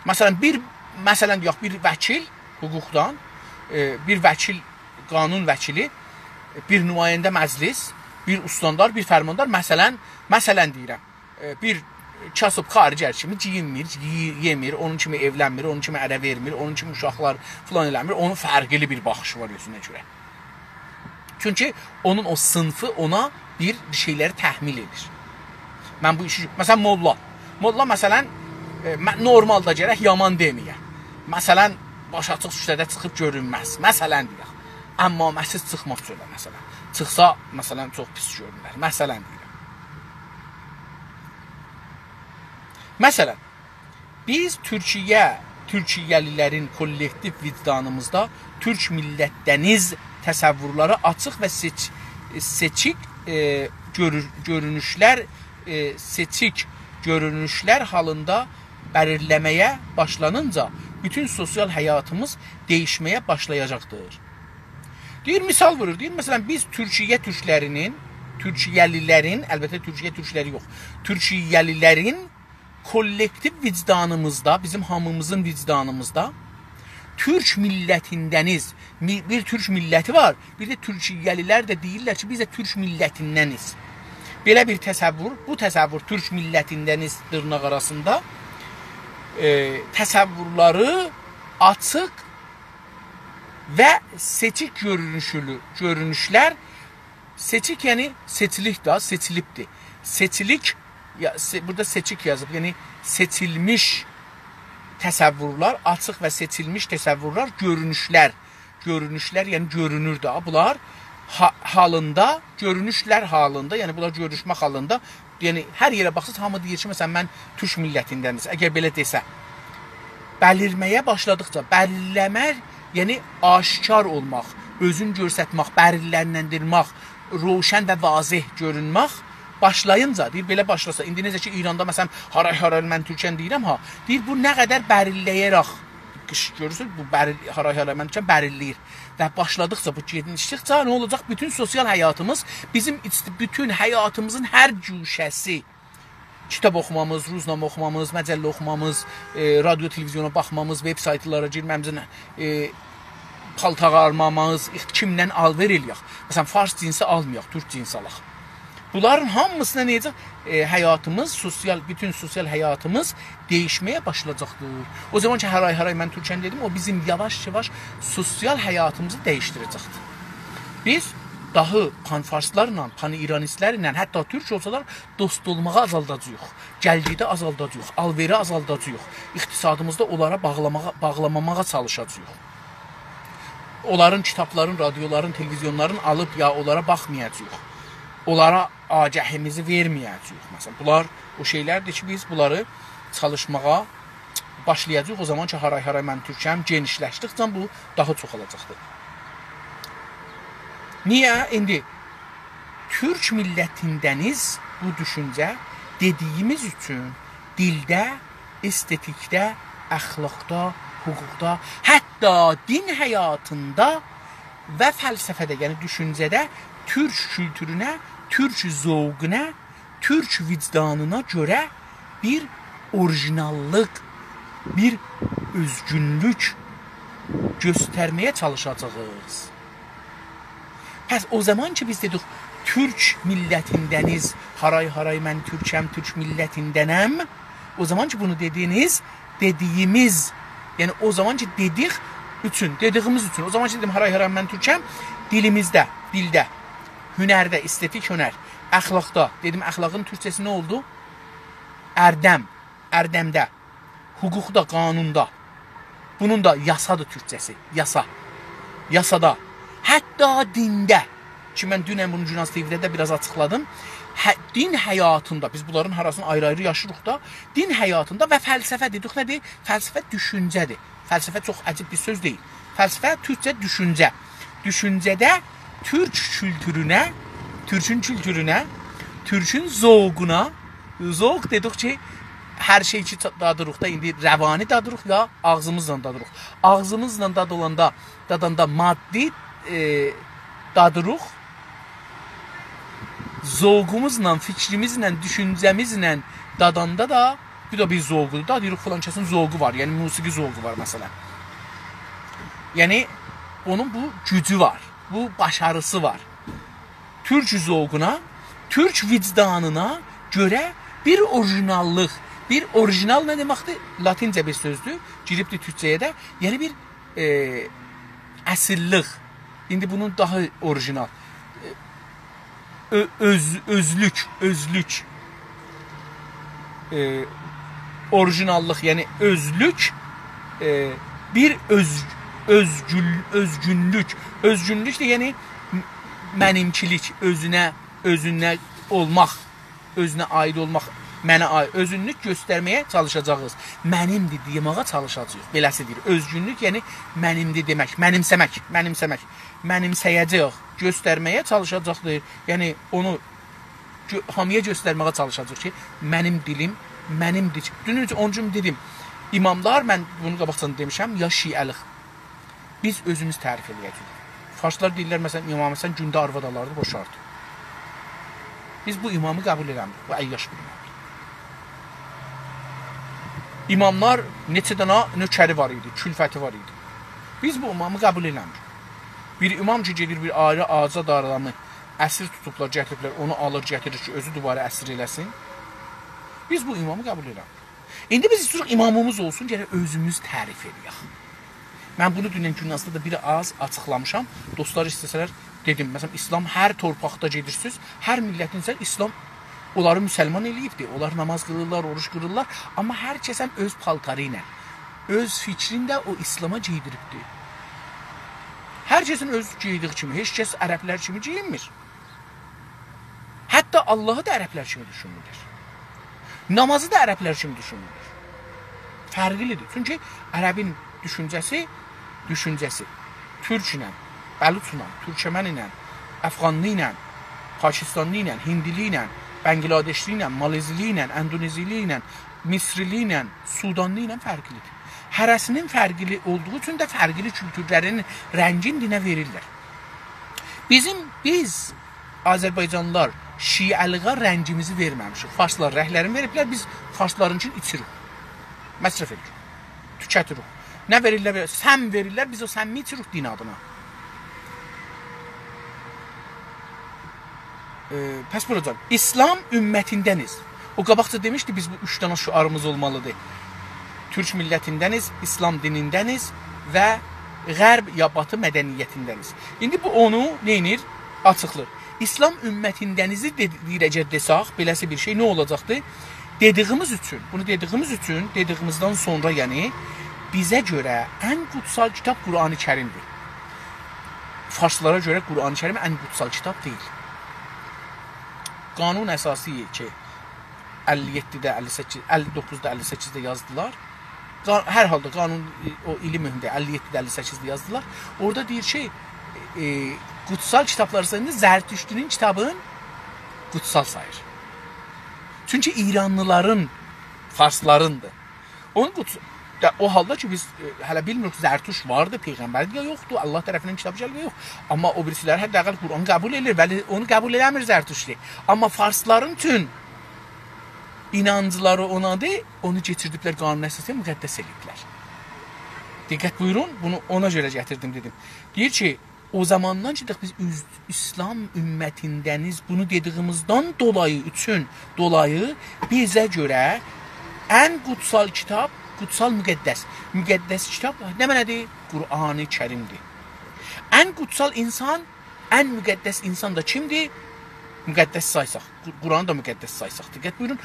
مثلا، بیر، مثلا، دئیک، بیر وکیل حقوقدان، ائ، بیر وکیل، قانون وکیلی، بیر نماینده مجلس، بیر استاندار، بیر فرماندار، مثلا، مثلا دئییرم، ائ، بیر کاسیب خارجی کیمی گئیینمیر، یئی-، یئمیر، اونون کیمی ائولنمیر، اونون کیمی اره وئرمیر، اونون کیمی اوشاقلار فلان ائله‌میر، اونون فرقلی بیر باخیشی وار اؤزونه گؤره. چونکی اونون او صینفی اونا بیر، بیر شئیلری تحمیل ائدیر. من بو ایشی، مثلا، موللا. موللا، مثلا، ائ، من نورمالدا گرک یامان دئمه‌یه. مثلا، باشی آچیق کوچه‌ده چیخیب گؤرونمز. مثلا دئیک. عمامه‌سیز چیخماز چؤله، مثلا. چیخسا، مثلا، چوخ پیس گؤرونر. مثلا دئییرم. مثلا، بیز تورکیه، تورکیه‌لی‌لرین کولکتیو وجدانیمیزدا تورک میللتدنیز تصورلری آچیق و سئچ-، سئچیک، ائ، گؤرور-، گؤرونوشلر، ائ، سئچیک گؤرونوشلر حالیندا بلیرله‌مه‌یه باشلانینجا بوتون سوسیال حیاتیمیز دییشمه‌یه باشلایاجاقدیر. دئییر، مثال وورور، دئییر، مثلا، بیز تورکیه تورکلرینین، تورکیه‌لی‌لرین، البته تورکیه تورکلری یوخ، تورکیه‌لی‌لرین کولکتیو وجدانیمیزدا، بیزیم هامیمیزین وجدانیمیزدا تورک میللتیندنیز، می-، بیر تورک میللتی وار، بیر ده تورکیه‌لی‌لر ده دئییرلر کی، بیز ده تورک میللتیندنیز. بئله بیر تصور، بو تصور تورک میللتیندنیز دیرناق آراسیندا، ائ، تصورلری آچیق و سئچیک گؤرونوشلو، گؤرونوشلر، سئچیک، یعنی سئچیلیک ده، سئچیلیبدیر. سئچیلیک، یا، سئ-، بورادا سئچیک یازیب، یعنی سئچیلمیش تصورلر، آچیق و سئچیلمیش تصورلر، گؤرونوشلر، گؤرونوشلر، یعنی گؤرونور ده، بونلار ها-، حالیندا، گؤرونوشلر حالیندا، یعنی بونلار گؤروشمک حالیندا، یعنی هر یئره باخساز، هامی دئییر کی، مثلا، من تورک میللتیندنیز. اگر بئله دئسه، بلیرمه‌یه باشلادیقجا، بلیرله‌مک، یعنی آشکار اولماق، اؤزون گؤسترمک، بلیرلندیرمک، روشن و واضح گؤرونمک، باشلایینجا، دئییر، بئله باشلاسا، ایندی نئجه کی، ایراندا، مثلا، «هارای هارای من تورکم» دئییرم ها، دئییر، بو نه قدر بلیرله‌یه‌رک، قیش-، گؤرورسونوز، بو بلیرل-، «هارای هارای من تورکم» بلیرله‌ییر. و باشلادیقجا، بو گئنیشدیکجه نه اولاجاق؟ بوتون سوسیال حیاتیمیز، بیزیم ایچ-، بوتون حیاتیمیزین هر گوشه‌سی، کیتاب اوخومامیز، روزنامه اوخومامیز، مجله اوخومامیز، ائ، رادیو، تلویزیونا باخمامیز، وب‌سایتلارا گیرمه‌میزین، ائ، پالتار آلمامیز، ایخ-، کیمدن آلوئر ائله‌یک. مثلا، فارس جنسی آلمایاق، تورک جنسی آلاق. بونلارین هامیسینا نئجه، ائ، حیاتیمیز، سوسیال، بوتون سوسیال حیاتیمیز دییشمه‌یه باشلایاجاقدیر. او زامان کی، «هارای هارای من تورکم» دئدیم، او بیزیم یاواش-یاواش سوسیال حیاتیمیزی دییشدیره‌جکدیر. بیز داها پان‌فارسلارلا، پان‌ایرانیستلرله، حتی تورک اولسالار، دوست اولماغی آزالداجاغیق. گلگیتی آزالداجاغیق، آلوئری آزالداجاغیق. اقتصادیمیزی دا اونلارا باغلاماغا، باغلاماماغا چالیشاجاغیق. اونلارین کیتابلارین، رادیولارین، تلویزیونلارین آلیب یا اونلارا باخمایاجاغیق. اونلارا آگهیمیزی وئرمه‌یه‌جه‌ییک. مثلا، بونلار او شئیلردیر کی، بیز بونلاری چالیشماغا باشلایاجاغیق. او زامان کی، «هارای هارای من تورکم» گئنیشلشدیکجه بو داها چوخالاجاقدیر. نییه؟ ایندی تورک میللتیندنیز بو دوشونجه دئدیییمیز اوچون دیلده، استتیکده، اخلاقدا، حقوقدا، حتی دین حیاتیندا و فلسفه‌ده، یعنی دوشونجه‌ده تورک کولتورونه، تورک ذوقونا، تورک وجدانینا گؤره بیر اوریژیناللیق، بیر اؤزگونلوک گؤسترمه‌یه چالیشاجاغیق. پس او زامان کی، بیز دئدیک، تورک میللتیندنیز، «هارای هارای من تورکم، تورک میللتیندنم»، او زامان کی، بونو دئدینیز، دئدیییمیز، یعنی او زامان کی، دئدیک اوچون، دئدیییمیز اوچون، او زامان کی، دئدیم، «هارای هارای من تورکم»، دیلیمیزده، دیلده، هنرده، استتیک هنر، اخلاقدا، دئدیم، اخلاقین تورکجه‌سی نه اولدو؟ اردم، اردمده، حقوقدا، قانوندا. بونون دا یاسادیر تورکجه‌سی، یاسا. یاسادا. حتی دینده. کی، من دونن بونو گوناز تی‌وی‌ده ده بیر آز آچیقلادیم. هه، دین حیاتیندا، بیز بونلارین هاراسینی آیری-آیری یاشیریق دا، دین حیاتیندا و فلسفه دئدیک، نه‌دیر؟ فلسفه دوشونجه‌دیر. فلسفه چوخ عجیب بیر سؤز دئییل. فلسفه تورکجه دوشونجه. دوشونجه‌ده تورک کولتورونه، تورکون کولتورونه، تورکون ذوقونا، ذوق دئدیک کی، هر شئی کی، تا-، دادیریق دا، ایندی روانی دادیریق یا آغزیمیزلا دادیریق. آغزیمیزلا داد اولاندا، داداندا مادی، ائ، دادیریق. ذوقوموزلا، فیکریمیزله، دوشونجه‌میزله داداندا دا، بو دا بیر ذوقودور دا، دئییریک، فلان کسین ذوقو وار، یعنی موسیقی ذوقو وار، مثلا. یعنی، اونون بو گوجو وار، بو باشاریسی وار. تورک ذوقونا، تورک وجدانینا گؤره بیر اوریژیناللیق، بیر اوریژینال نه دئمکدیر؟ لاتینجه بیر سؤزدور، گیریبدیر تورکجه‌یه ده. یعنی بیر، ائ، اصیللیک. ایندی بونون داها اوریژینال. ائ، اؤ-، اؤز-، اؤزلوک، اؤزلوک. ائ، اوریژیناللیق، یعنی اؤزلوک، ائ، بیر اؤز-، اؤزگول-، اؤزگونلوک. اؤزگونلوک ده، یعنی م-، منیمکیلیک، اؤزونه، اؤزونه اولماق، اؤزونه عایید اولماق، منه عایید، اؤزونلوک گؤسترمه‌یه چالیشاجاغیق. منیمدیر دئمه‌یه چالیشاجاغیق. بئله‌سی دئییر. اؤزگونلوک، یعنی منیمدیر دئمک، منیمسه‌مک، منیمسه‌مک. منیمسه‌یه‌جه‌ییک، گؤسترمه‌یه چالیشاجاقدیر. یعنی اونو گؤ-، هامییا گؤسترمه‌یه چالیشاجاق کی، منیم دیلیم، منیم دیل. دونن اونون اوچون دئدیم، اماملار، من بونو قاباقجادان دئمیشم، یا شیعه‌لیک. بیز اؤزوموز تعریف ائله‌یه‌جه‌ییک. فارسلار دئییرلر، مثلا، امام حسن گونده آرواد آلاردی، بوشاردی. بیز بو امامی قبول ائله‌میریک. بو عیاش بیر امامدیر. اماملار نئچه دنه نؤکری وار ایدی، کلفتی وار ایدی. بیز بو امامی قبول ائله‌میریک. بیر امام کی، گئدیر بیر آیری آزاد آدامی اسیر توتوبلار، گتیریبلر، اونو آلیر، گتیریر کی، اؤزو دوباره اسیر ائله‌سین. بیز بو امامی قبول ائله‌میریک. ایندی بیز ایسته‌ییریک امامیمیز اولسون، گرک اؤزوموز تعریف ائله‌یک. من بونو دونن گوناستدا دا بیر آز آچیقلامیشام. دوستلار ایسته‌سه‌لر، دئدیم، مثلا، ایسلام هر تورپاقدا گئدیرسینیز، هر میللتین ایسه ایسلام اونلاری مسلمان ائله‌ییبدیر. اونلار ناماز قیلیرلار، اوروج قیلیرلار، آمما هر کسن اؤز پالتاری ایله، اؤز فیکرینی ده او ایسلاما گئیدیریبدیر. هر کسین اؤز گئیدیگی کیمی، هئچ کس عربلر کیمی گئیینمیر. حتی آللاهی دا عربلر کیمی دوشونمورلر. نامازی دا عربلر کیمی دوشونمورلر. فرقلیدیر. چونکی عربین دوشونجه‌سی، دوشونجه‌سی تورک ایله، بلوچلا، تورکمن ایله، افغانلی ایله، پاکستانلی ایله، هندیلی ایله، بنگلادشلی ایله، مالزیلی ایله، اندونزیلی ایله، مصرلی ایله، سودانلی ایله فرقلیدیر. هره‌سینین فرقلی اولدوغو اوچون ده فرقلی کولتورلرین رنگین دینه وئریرلر. بیزیم، بیز آذربایجانلیلار شیعه‌لیغا رنگیمیزی وئرمه‌میشیک. فارسلار رنگلرینی وئریبلر، بیز فارسلارینکینی ایچیریک. مصرف ائدیریک. توکتیریک. نه وئریرلر، وئر-، سم وئریرلر، بیز او سمی ایچیریک دین آدینا. ائ، پس بوراجان، ایسلام امتیندنیز. او قاباقجا دئمیشدی، بیز بو اوچ دنه شعاریمیز اولمالیدیر. تورک میللتیندنیز، ایسلام دینیندنیز و غرب یا باتی مدنیتیندنیز. ایندی بو اونو نئینیر؟ آچیقلیر. ایسلام امتیندنیزی دئ-، دئییر، اگر دئسک، بئله‌سی بیر شئی نه اولاجاقدی؟ دئدیگیمیز اوچون، بونو دئدیگیمیز اوچون، دئدیگیمیزدن سونرا، یعنی، بیزه گؤره ان قوتسال کیتاب قرآن کریمدیر. فارسلارا گؤره قرآن کریم ان قوتسال کیتاب دئییل. قانون اساسی کی، اللی یئددیده، اللی سککیز، اللی دوققوزدا، اللی سککیزده یازدیلار. قا-، هر حالدا قانون، ائ، او ایلی مهمدور، اللی یئددیده، اللی سککیزده یازدیلار. اورادا دئییر کی، ائ، قوتسال کیتابلار ساییندا زرتشتی‌نین کیتابین قوتسال ساییر. چونکی ایرانلیلارین، فارسلارین‌دیر. اونون قوتس-، دا، او حالدا کی، بیز، ائ، هله بیلمیریک، زرتشت واردی، پیغمبردی یا یوخدور، آللاه طرفیندن کیتاب گلیب یا یوخ. آمما او بیریسیلر حداقل قرآنی قبول ائدیر، ولی اونو قبول ائله‌میر زرتشتی. آمما فارسلارین بوتون اینانجلاری اونادیر، اونو کئچیردیبلر قانون اساسی‌یه، مقدس ائله‌ییبلر. دقت بویورون، بونو اونا گؤره گتیردیم، دئدیم. دئییر کی، او زاماندان کی، بیز اوز-، ایسلام امتیندنیز، بونو دئدیگیمیزدن دولایی، اوچون دولایی بیزه گؤره ان قوتسال کیتاب، قوتسال مقدس. مقدس کیتاب نه معنادیر؟ قرآن کریمدیر. ان قوتسال اینسان، ان مقدس اینسان دا کیمدیر؟ مقدس سایساق، قر-، قرآنی دا مقدس سایساق. دقت بویورون،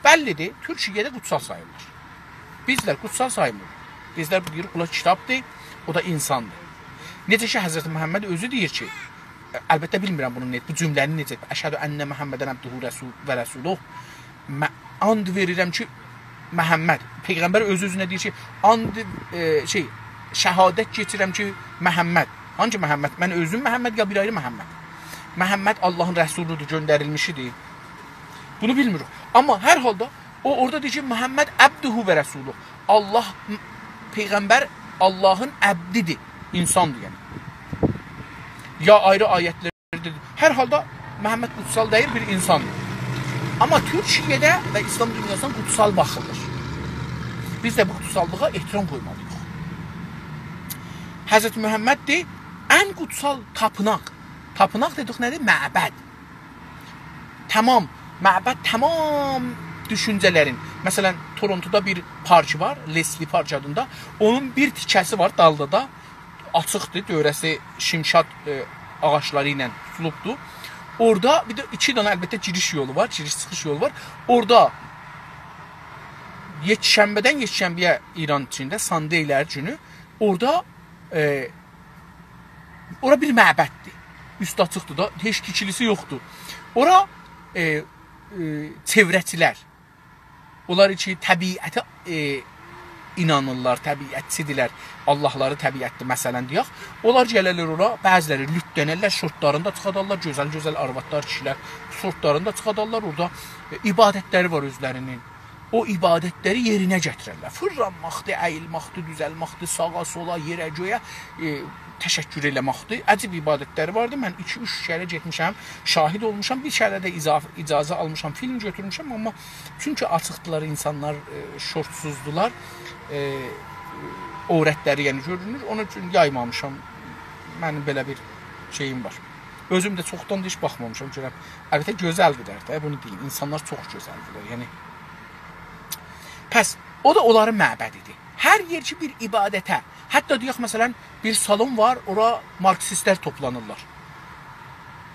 بللیدیر، تورکیه‌ده قوتسال ساییرلار. بیزلر قوتسال سایمیریق. بیزلر دئییریک، بونلار کیتابدیر، او دا اینساندیر. نئجه کی، حضرت محمد اؤزو دئییر کی، البته بیلمیرم بونون نه، بو جمله‌نی نئجه، «أشهد أن محمداً عبده رسول-، ورسوله»، من آند وئریرم کی، محمد، پیغمبر اؤز-اؤزونه دئییر کی، آند، ائ، شئی، شهادت کئچیرم کی، محمد. هانسی محمد؟ من اؤزوم محمد، یا بیر آیری محمد؟ محمد آللاهین رسولودور، گؤندریلمیشیدیر. بونو بیلمیریک. آمما هر حالدا او اورادا دئییر کی، «محمد عبده ورسوله». آللاه، پیغمبر آللاهین عبدیدیر، اینساندیر یعنی. یا آیری آیتلرده، هر حالدا محمد قوتسال دئییل، بیر اینساندیر. آمما تورکیه‌ده و ایسلام دونیاسیندا قوتسال باخیلیر. بیز ده بو قوتساللیغا احترام قویمالی‌ییق. حضرت محمددیر ان قوتسال تاپیناق. تاپیناق دئدیک نه‌دیر؟ معبد. تمام، معبد تمام دوشونجه‌لرین. مثلا، تورونتودا بیر پارک وار، لسلی پارک آدیندا. اونون بیر تیکه‌سی وار دالدا دا. آچیقدیر، دؤوره‌سی شمشاد، ائ، آغاجلاری ایله توتولوبدور. اورادا بیر ده ایکی دنه، البته، گیریش یولو وار، گیریش-چیخیش یولو وار. اورادا یکشنبه‌دن یکشنبه‌یه ایران ایچینده، ساندی‌لر گونو، اورادا، ائ، اورا بیر معبددیر. اوستو آچیقدیر دا، هئچ تیکیلیسی یوخدور. اورا، ائ، ائ، چئوره‌چیلر، اونلار کی، طبیعته، ائ، اینانیرلار، طبیعتچی‌دیرلر، آللاهلاری طبیعتدیر، مثلا، دئیک. اونلار گلرلر اورا، بعضی‌لری لوتلنرلر، شورتلارینی دا چیخادارلار، گؤزل-گؤزل آروادلار، کیشی‌لر شورتلارینی دا چیخادارلار، اورادا، ائ، عبادتلری وار اؤزلرینین. او عبادتلری یئرینه گتیررلر. فیرلانماقدیر، اییلماقدیر، دوزلماقدیر، ساغا، سولا، یئره، گؤیه، ائ، تشکر ائله‌مکدیر. عجیب عبادت‌لری واردی. من ایکی-اوچ کره گئتمیشم، شاهد اولموشام. بیر کره ده اضافه، اجازه آلمیشام، فیلم گؤتورموشم، آمما چونکی آچیقدیلار اینسانلار، ائ، شورتسوزدولار. ائ، عورت‌لری، یعنی، گؤرونور. اونون اوچون یایمامیشام. منیم بئله بیر شئییم وار. اؤزوم ده چوخدان دا هئچ باخمامیشام، گؤرم. البته، گؤزلدیلر ده، بونو دئییم. اینسانلار چوخ گؤزلدیلر، یعنی. پس، او دا اونلارین معبدیدیر. هر یئر کی، بیر عبادته، حتی دئیک، مثلا، بیر سالون وار، اورا مارکسیست‌لر توپلانیرلار.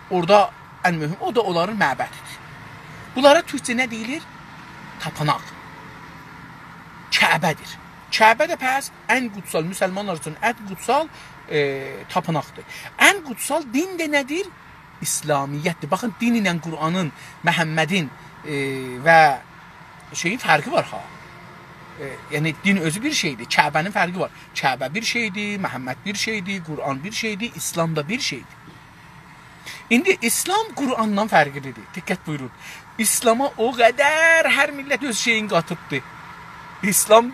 اورادا ان مهم، او دا اونلارین معبدیدیر. بونلارا تورکجه نه دئییلیر؟ تاپیناق. کعبه‌دیر. کعبه ده پس ان قوتسال، مسلمانلار اوچون ان قوتسال، ائ، تاپیناقدیر. ان قوتسال دین ده نه‌دیر؟ اسلامیت‌دیر. باخین، دین ایله قرآنین، محمدین، ائ، و شئیین فرقی وار ها. ائ، یعنی، دین اؤزو بیر شئیدیر، کعبه‌نین فرقی وار. کعبه بیر شئیدیر، محمد بیر شئیدیر، قرآن بیر شئیدیر، اسلام دا بیر شئیدیر. ایندی اسلام قرآندان فرقلیدیر. دقت بویورون. اسلاما او قدر هر میللت اؤز شئیینی قاتیبدی. اسلام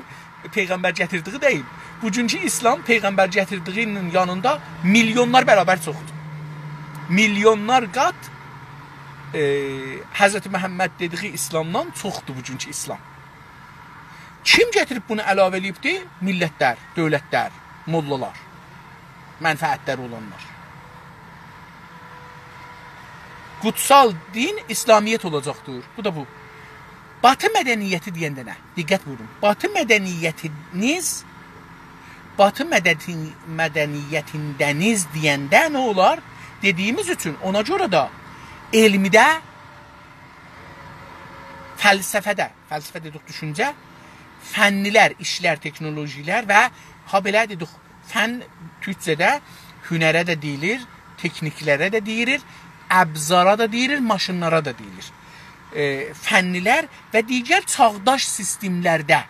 پیغمبر گتیردیگی دئییل. بوگونکو اسلام پیغمبر گتیردیگی‌نین یانیندا میلیونلار برابر چوخدور. میلیونلار قات، ائ، حضرت محمد دئدیگی اسلامدان چوخدور بوگونکو اسلام. کیم گتیریب بونو علاوه ائله‌ییبدی؟ میللت‌لر، دؤولت‌لر، موللالار، منفعت‌لری اولانلار. قوتسال دین اسلامیت اولاجاقدیر. بو دا بو. باتی مدنیتی دئینده نه؟ دقت بویورون. باتی مدنیتینیز، باتی مدنی-، مدنیتینده‌نیز دئینده نه اولار؟ دئدیگیمیز اوچون، اونا گؤره ده علمده، فلسفه‌ده، فلسفه دئدیک، دوشونجه، فن‌لر، ایشلر، تکنولوژی‌لر و هابئله دئدیک، فن تورکجه‌ده هنره ده دئییلیر، تکنیک‌لره ده دئییلیر، ابزارا دا دئییلیر، ماشینلارا دا دئییلیر. ائ، فن‌لر و دیگر چاغداش سیستم‌لرده،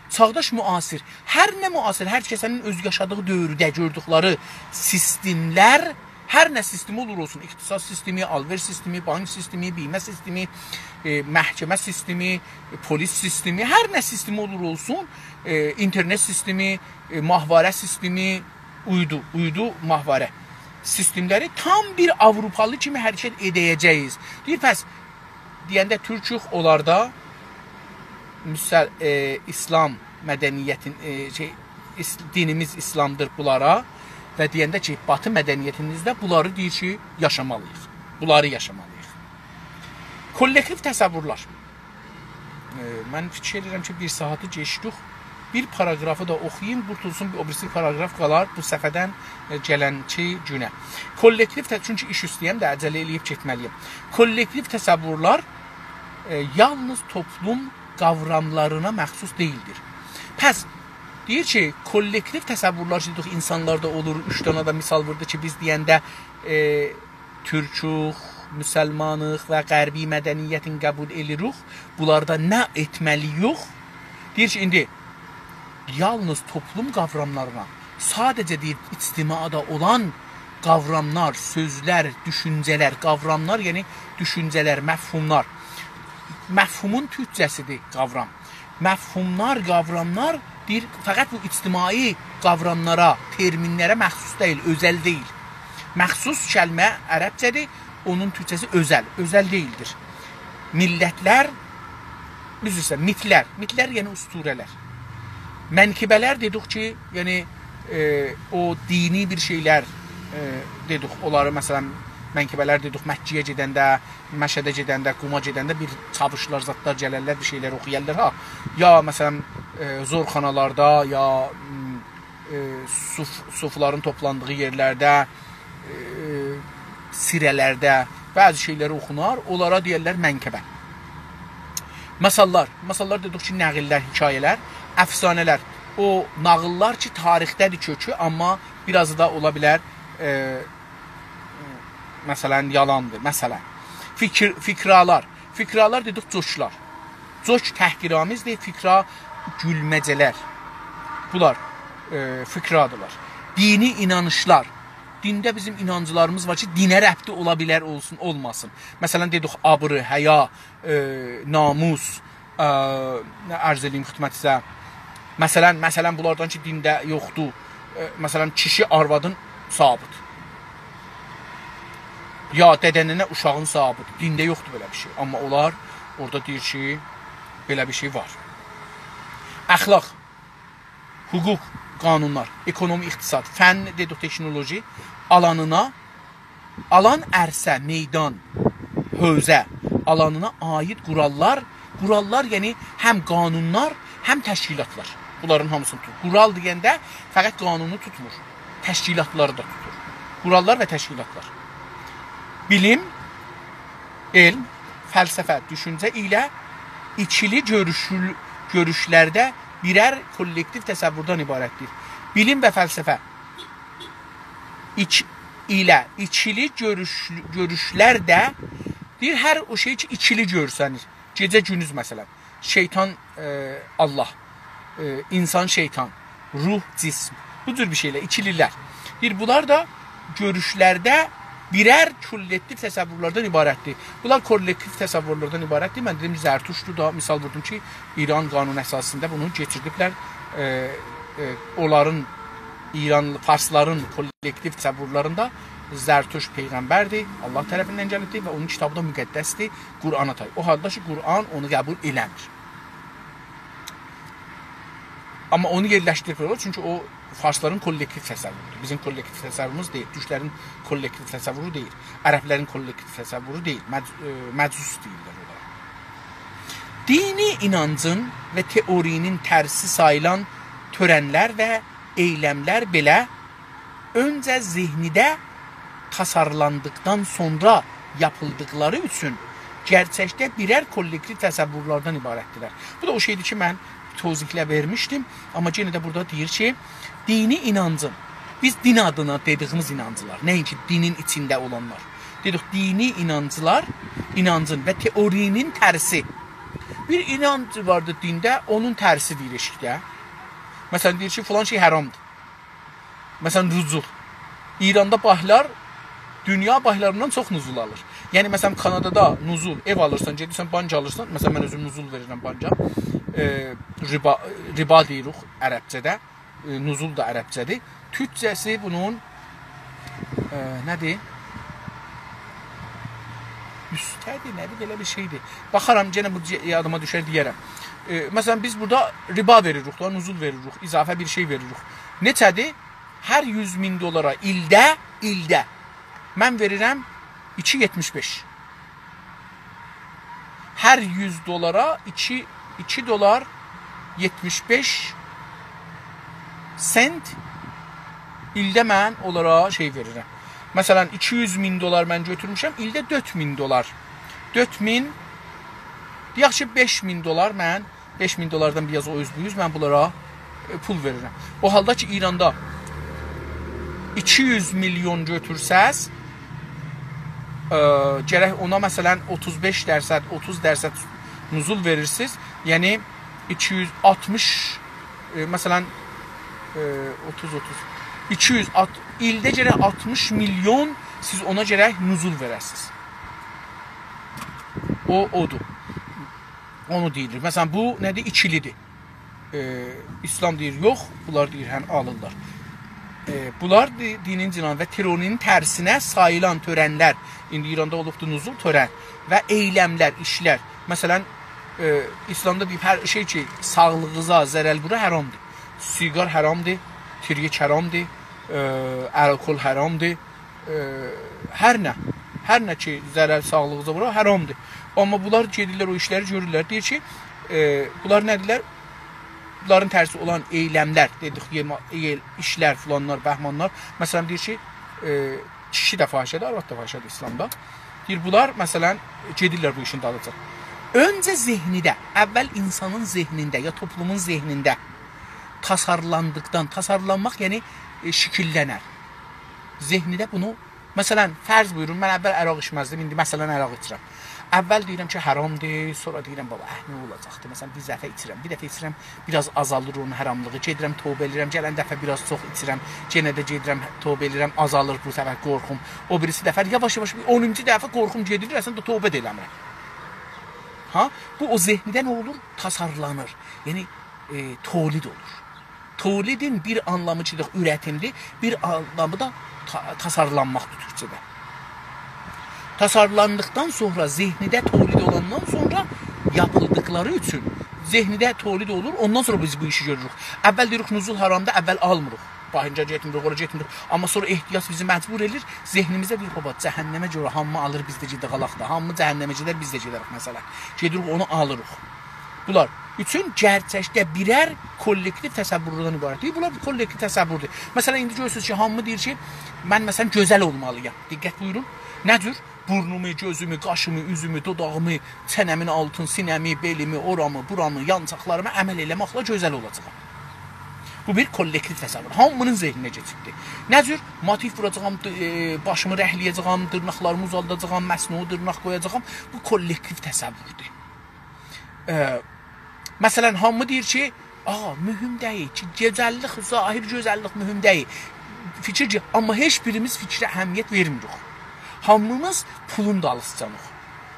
چاغداش معاصر، هر نه معاصر، هر کسه‌نین اؤز یاشادیغی دؤورده گؤردوکلری سیستم‌لر، هر نه سیستمی اولور اولسون، اقتصاد سیستمی، آل‌وئر سیستمی، بانک سیستمی، بیمه سیستمی، ائ، محکمه سیستمی، پلیس سیستمی، هر نه سیستمی اولور اولسون، ائ، اینترنت سیستمی، ائ، ماهواره سیستمی، اویدو، اویدو ماهواره سیستم‌لری تام بیر آوروپالی کیمی حرکت ائده‌جه‌ییک. دئییر، پس دئینده تورکوخ، اونلاردا مسل-، ائ، اسلام مدنیتین، ائ، شئی، ایس-، دینیمیز اسلامدیر بونلارا و دئینده کی، باتی مدنیتیمیزده بونلاری دئییر کی، یاشامالی‌ییق. بونلاری یاشامالی‌ییق. کولکتیو تصورلر. ائ، من فیکیر ائدیرم کی، بیر ساعاتی کئچدیک. بیر پاراگرافی دا اوخویوم، قورتولسون، او بیریسی پاراگراف قالار بو صفحه‌دن، ائ، گلنکی گونه. کولکتیو ته-، چونکی ایش اوسته‌یم ده، عجله ائله‌ییب گئتمه‌لی‌یم. کولکتیو تصورلر، ائ، یالنیز توپلوم قاوراملارینا مخصوص دئییلدیر. پس، دئییر کی، کولکتیو تصورلر کی، دئدیک، اینسانلاردا اولور، اوچ دنه ده مثال ووردو کی، بیز دئینده، ائ، تورکوخ، مسلمانیق و غربی مدنیتین قبول ائدیریک. بونلاردا نه ائتمه‌لی‌یوخ؟ دئییر کی، ایندی یالنیز توپلوم قاوراملارینا، ساده‌جه دئییر، اجتماعدا اولان قاوراملار، سؤزلر، دوشونجه‌لر، قاوراملار، یعنی دوشونجه‌لر، مفهوملار. مفهومون تورکجه‌سیدیر قاورام. مفهوملار، قاوراملار، دئییر، فقط بو اجتماعی قاوراملارا، ترمین‌لره مخصوص دئییل، اؤزل دئییل. مخصوص کلمه عربجه‌دیر، اونون تورکجه‌سی اؤزل، اؤزل دئییلدیر. میللت‌لر، عذر ایسته‌ییرم، میت‌لر، میت‌لر یعنی اسطوره‌لر. منقبه‌لر دئدیک کی، یعنی، ائ، او دینی بیر شئیلر، ائ، دئدیک، اونلاری، مثلا، منقبه‌لر دئدیک، مکه‌یه گئدنده، مشهده گئدنده، قوما گئدنده بیر چاووشلار، زادلار گلرلر، بیر شئیلر اوخویارلار، ها. یا، مثلا، ائ، زورخانالاردا، یا، م، ائ، صوف-، صوفلارین توپلاندیغی یئرلرده، ائ، سیره‌لرده بعضی شئیلر اوخونار، اونلارا دئیرلر منقبه. مثاللار، مثاللار دئدیک کی، ناغیللار، حکایه‌لر، افسانه‌لر، او ناغیللار کی، تاریخده‌دیر کؤکو، آمما بیر آز دا اولا بیلر، ائ، مثلا، یالاندیر، مثلا. فیکیر، فیکرالار، فیکرالار دئدیک، جوکلار. جوک تحقیرآمیزدیر، فیکرا گولمه‌جه‌لر. بونلار، ائ، فیکرادیرلار. دینی اینانیشلار. دینده بیزیم اینانجلاریمیز وار کی، دینه ربطی اولا بیلر، اولسون، اولماسین. مثلا، دئدیک، آبری، حیا، ائ، ناموس، ائ، نه عرض ائله‌ییم خدمتینیزه؟ مثلا، مثلا، بونلاردان کی، دینده یوخدور. ائ، مثلا، کیشی آروادین صاحابیدیر. یا دده‌ننه اوشاغین صاحابیدیر. دینده یوخدور بئله بیر شئی. آمما اونلار اورادا دئییر کی، بئله بیر شئی وار. اخلاق، حقوق، قانونلار، اکونومی، اقتصاد، فن، دئدیک، تکنولوژی آلانینا، آلان عرصه، میدان، حوزه آلانینا عایید قوراللار، قوراللار، یعنی هم قانونلار، هم تشکیلاتلار. بونلارین هامیسینی توتور. قورال دئینده فقط قانونو توتمور، تشکیلاتلاری دا توتور. قوراللار و تشکیلاتلار. بیلیم، علم، فلسفه، دوشونجه ایله ایکیلی گؤروشول-، گؤروشلرده بیرر کولکتیو تصوردن عبارتدیر. بیلیم و فلسفه ایک-، ایله ایکیلی گؤروش-، گؤروشلرده، دئییر، هر او شئی کی، ایکیلی گؤرسنیر. گئجه گوندوز، مثلا، شیطان، ائ، الله، ائ، اینسان شیطان، روح جسم. بو جور بیر شئیلر، ایکیلیلر. دئییر، بونلار دا گؤروشلرده بیرر کولکتیو تصوورلردن عبارتدیر. بونلار کولکتیو تصوورلردن عبارتدیر. من دئدیم، زرتشتو دا، مثال ووردوم کی، ایران قانون اساسیندا بونو کئچیردیبلر. ائ، ائ، اونلارین، ایران، فارسلارین کولکتیو تصوورلرینده زرتشت پیغمبردیر، الله طرفیندن گلیبدیر و اونون کیتابی دا مقدسدیر، قرآنا تای. او حالدا کی، قرآن اونو قبول ائله‌میر. آمما اونو یئرلشدیریبلر، چونکی او فارسلارین کولکتیو تصوورودور. بیزیم کولکتیو تصووروموز دئییل، تورکلرین کولکتیو تصوورو دئییل، عربلرین کولکتیو تصوورو دئییل. مج-، ائ، مجوس دئییرلر اونلارا. دینی اینانجین و تئوری‌نین ترسی ساییلان تؤرنلر و ائیلملر بئله اؤنجه ذهنیده تاسارلاندیقدان سونرا یاپیلدیقلاری اوچون گئرچکده بیرر کولکتیو تصوورلردن عبارتدیرلر. بو دا او شئیدیر کی، من توضیحله وئرمیشدیم. آمما یئنه ده بورادا دئییر کی، دینی اینانجین، بیز دین آدینا دئدیگیمیز اینانجلار، نه‌اینکی دینین ایچینده اولانلار. دئدیک، دینی اینانجلار، اینانجین و تئوری‌نین ترسی. بیر اینانج واردی دینده، اونون ترسی دئییر ائشیکده. مثلا، دئییر کی، فلان شئی حرامدیر. مثلا، نزول. ایراندا بانکلار دونیا بانکلاریندان چوخ نزول آلیر. یعنی، مثلا، کانادادا نزول، ائو آلیرسان، گئدیرسن بانک آلیرسان. مثلا، من اؤزوم نزول وئریرم بانکا. ائ، ربا، ربا دئییریک عربجه‌ده. ائ، نزول دا عربجه‌دیر. تورکجه‌سی بونون، ائ، نه‌دیر؟ اوسته‌دیر، نه‌دیر، بئله بیر شئیدیر. باخارام، یئنه بو ج-، یادیما دوشر، دئیه‌رم. ائ، مثلا، بیز بورادا ربا وئریریک دا، نزول وئریریک، اضافه بیر شئی وئریریک. نئچه‌دیر؟ هر یوز مین دلارا ایلده، ایلده من وئریرم ایکی یئتمیش بئش. هر یوز دلارا ایکی، ایکی دلار یئتمیش بئش سنت ایلده من اونلارا شئی وئریرم. مثلا، ایکی یوز مین دلار من گؤتورموشم، ایلده دؤرد مین دلار. دؤرد مین، دئیک کی، بئش مین دلار من، بئش مین دلاردان بیر آز او اوز بو اوز من بونلارا، ائ، پول وئریرم. او حالدا کی، ایراندا ایکی یوز میلیون گؤتورسز، ائ، گرک اونا، مثلا، اوتوز بئش درصد، اوتوز درصد نزول وئریرسینیز. یعنی، ایکی یوز آلتمیش، ائ، مثلا، ائ، اوتوز، اوتوز، ایکی یوز آت-، ایلده گرک آلتمیش میلیون سیز اونا گرک نزول وئره‌سینیز. او، اودور. اونو دئییلیر. مثلا، بو نه‌دیر؟ ایکیلی‌دیر. ائ، ایسلام دئییر، یوخ. بونلار دئییر، هه، آلیرلار. ائ، بونلار دی-، دینین جنان و تئوری‌نین ترسینه ساییلان تؤرنلر، ایندی ایراندا اولوبدور نزول تؤرن و ائیلملر، ایشلر. مثلا، ائ، ایسلامدا دئییب، هر شئی کی، ساغلیغینیزا ضرر وورا، حرامدیر. سیگار حرامدیر، تریاک حرامدیر، ائ، الکل حرامدیر. ائ، هر نه، هر نه کی، ضرر ساغلیغینیزا وورا، حرامدیر. آمما بونلار گئدیرلر، او ایشلری گؤرورلر. دئییر کی، ائ، بونلار نه‌دیرلر؟ بونلارین ترسی اولان ائیلملر، دئدیک، یئما-، یئل-، ایشلر، فلانلار، بهمانلار. مثلا، دئییر کی، ائ، کیشی ده فاحشه‌دیر، آرواد دا فاحشه‌دیر ایسلامدا. دئییر، بونلار، مثلا، گئدیرلر بو ایشین دالیجا. اؤنجه ذهنیده، اول اینسانین ذهنینده، یا توپلومون ذهنینده تاسارلاندیقدان، تاسارلانماق، یعنی، ائ، شکیللنر. ذهنیده بونو، مثلا، فرض بویورون، من اول عرق ایچمزدیم، ایندی، مثلا، عرق ایچیرم. اول دئییرم کی، حرامدیر، سونرا دئییرم، بابا، اه، نه اولاجاقدی؟ مثلا، بیر دفعه ایچیرم، بیر دفعه ایچیرم، بیر آز آزالیر اونون حراملیغی، گئدیرم، توبه ائله‌ییرم، گلن دفعه بیر آز چوخ ایچیرم، یئنه ده گئدیرم، توبه ائله‌ییرم، آزالیر بو سفر قورخوم. او بیریسی دفعه، یاواش-یاواش، اونونجو دفعه قورخوم گئدیر، اصلینده توبه ده ائله‌میرم. ها؟ بو، او ذهنده نه اولور؟ تاسارلانیر. یعنی، ائ، تولید اولور. تولیدین بیر آنلامی کی، اورتیمدیر، بیر آنلامی دا تا-، تاسارلانماقدیر تورکجه‌ده. تاسارلاندیقدان سونرا، ذهنیده تولید اولاندان سونرا یاپیلدیقلاری اوچون ذهنیده تولید اولور، اوندان سونرا بیز بو ایشی گؤروروک. اول دئییریک، نزول حرامدیر، اول آلمیریق. باهینجا گئتمیریک، اورا گئتمیریک. آمما سونرا احتیاج بیزی مجبور ائله‌ییر، ذهنیمیزده دئییر، «بابا، جهنمه گؤره هامی آلیر، بیز ده گئدک آلاق دا. هامی جهنمه گئدر، بیز ده گئدریک»، مثلا. گئدیریک، اونو آلیریق. بونلار اوچون گئرچکده بیرر کوللکتیو تصوّوردن عبارتدیر. بونلار بیر کوللکتیو تصوّوردور. مثلا، ایندی گؤرورسونوز کی، هامی دئییر کی، «من، مثلا، گؤزل اولمالییام.» دقت بویورون. نه جور؟ بورنومو، گؤزومو، قاشیمی، اوزومو، دوداغیمی، چنه‌مین آلتین، سینه‌می، بئلیمی، اورامی، بورامی، یانچاقلاریمی عمل ائله‌مکله گؤزل اولاجاغام. بو بیر کوللکتیو تصوّور. هامینین ذهنینه کئچیبدیر. نه جور؟ موتیو ووراجاغام، ائ، باشیمی رنگله‌یه‌جه‌یم، دیرناقلاریمی اوزالداجاغام، مصنوعی دیرناق قویاجاغام. بو کوللکتیو تصوّوردور. ائ، مثلا، هامی دئییر کی، «آ، مهم دئییل کی، گؤزللیک، ظاهر گؤزللیک مهم دئییل.» فیکیر کی، آمما هئچ بیریمیز فیکره اهمیت وئرمیریک. هامیمیز پولون دالیسیجانیق.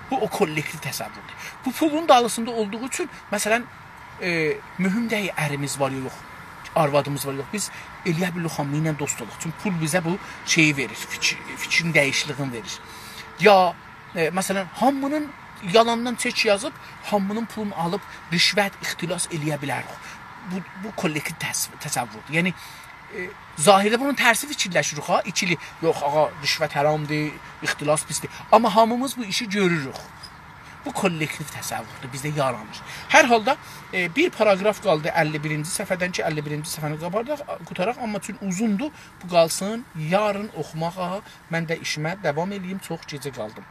بو، او کوللکتیو تصوّوردور. بو پولون دالیسیندا اولدوغو اوچون، مثلا، ائ، مهم دئییل اریمیز وار یا یوخ، آروادیمیز وار یا یوخ. بیز ائله‌یه بیلیریک هامی ایله دوست اولاق. چونکی پول بیزه بو شئیی وئریر، فیکیر، فیکرین دییشیکلیگینی وئریر. یا، ائ، مثلا، هامینین یالاندان چک یازیب، هامینین پولونو آلیب، رشوت، اختلاس ائله‌یه بیلریک. بو، بو کوللکتیو تص-، تصوّوردور. یعنی، ائ، ظاهرده بونون ترسی فیکیرلشیریک ها، ایکیلی، «یوخ، آغا، رشوت حرامدیر، اختلاس پیسدیر.» آمما هامیمیز بو ایشی گؤروروک. بو کوللکتیو تصوّوردور، بیزده یارانیر. هر حالدا، ائ، بیر پاراگراف قالدی اللی بیرینجی صفحه‌دن کی، اللی بیرینجی صفحه‌نی قابارداق، قوتاراق، آمما چون اوزوندور، بو قالسین، یارین اوخوماغا من ده ایشیمه داوام ائله‌ییم، چوخ گئجه قالدیم.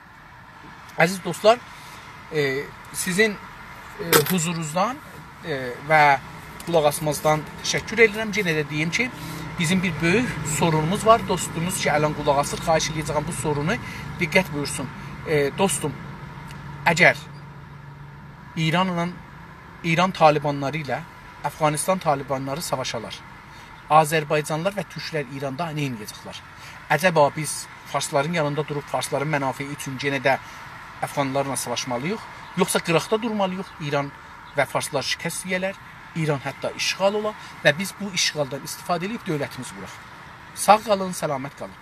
عزیز دوستلار، ائ، سیزین، ائ، حضورونوزدان، ائ، و قولاق آسمازدان تشکر ائدیرم. یئنه ده دئییم کی، بیزیم بیر بؤیوک سورونوموز وار. دوستوموز کی، الان قولاق آسیر، خواهش ائله‌یه‌جم بو سورونو دقت بویورسون. ائ، دوستوم، اگر ایرانلا، ایران طالبانلاری ایله افغانستان طالبانلاری ساواشالار، آذربایجانلیلار و تورکلر ایراندا نه ائده‌جکلر؟ عجبا بیز فارسلارین یانیندا دوروب فارسلارین منافعی اوچون یئنه ده افغانلارلا ساواشمالیییق، یوخسا قیراقدا دورمالیییق، ایران و فارسلار شکست یئیه‌لر، ایران حتی اشغال اولا و بیز بو اشغالدان استفاده ائدیب دؤولتیمیزی قوراق. ساغ قالین، سلامت قالین.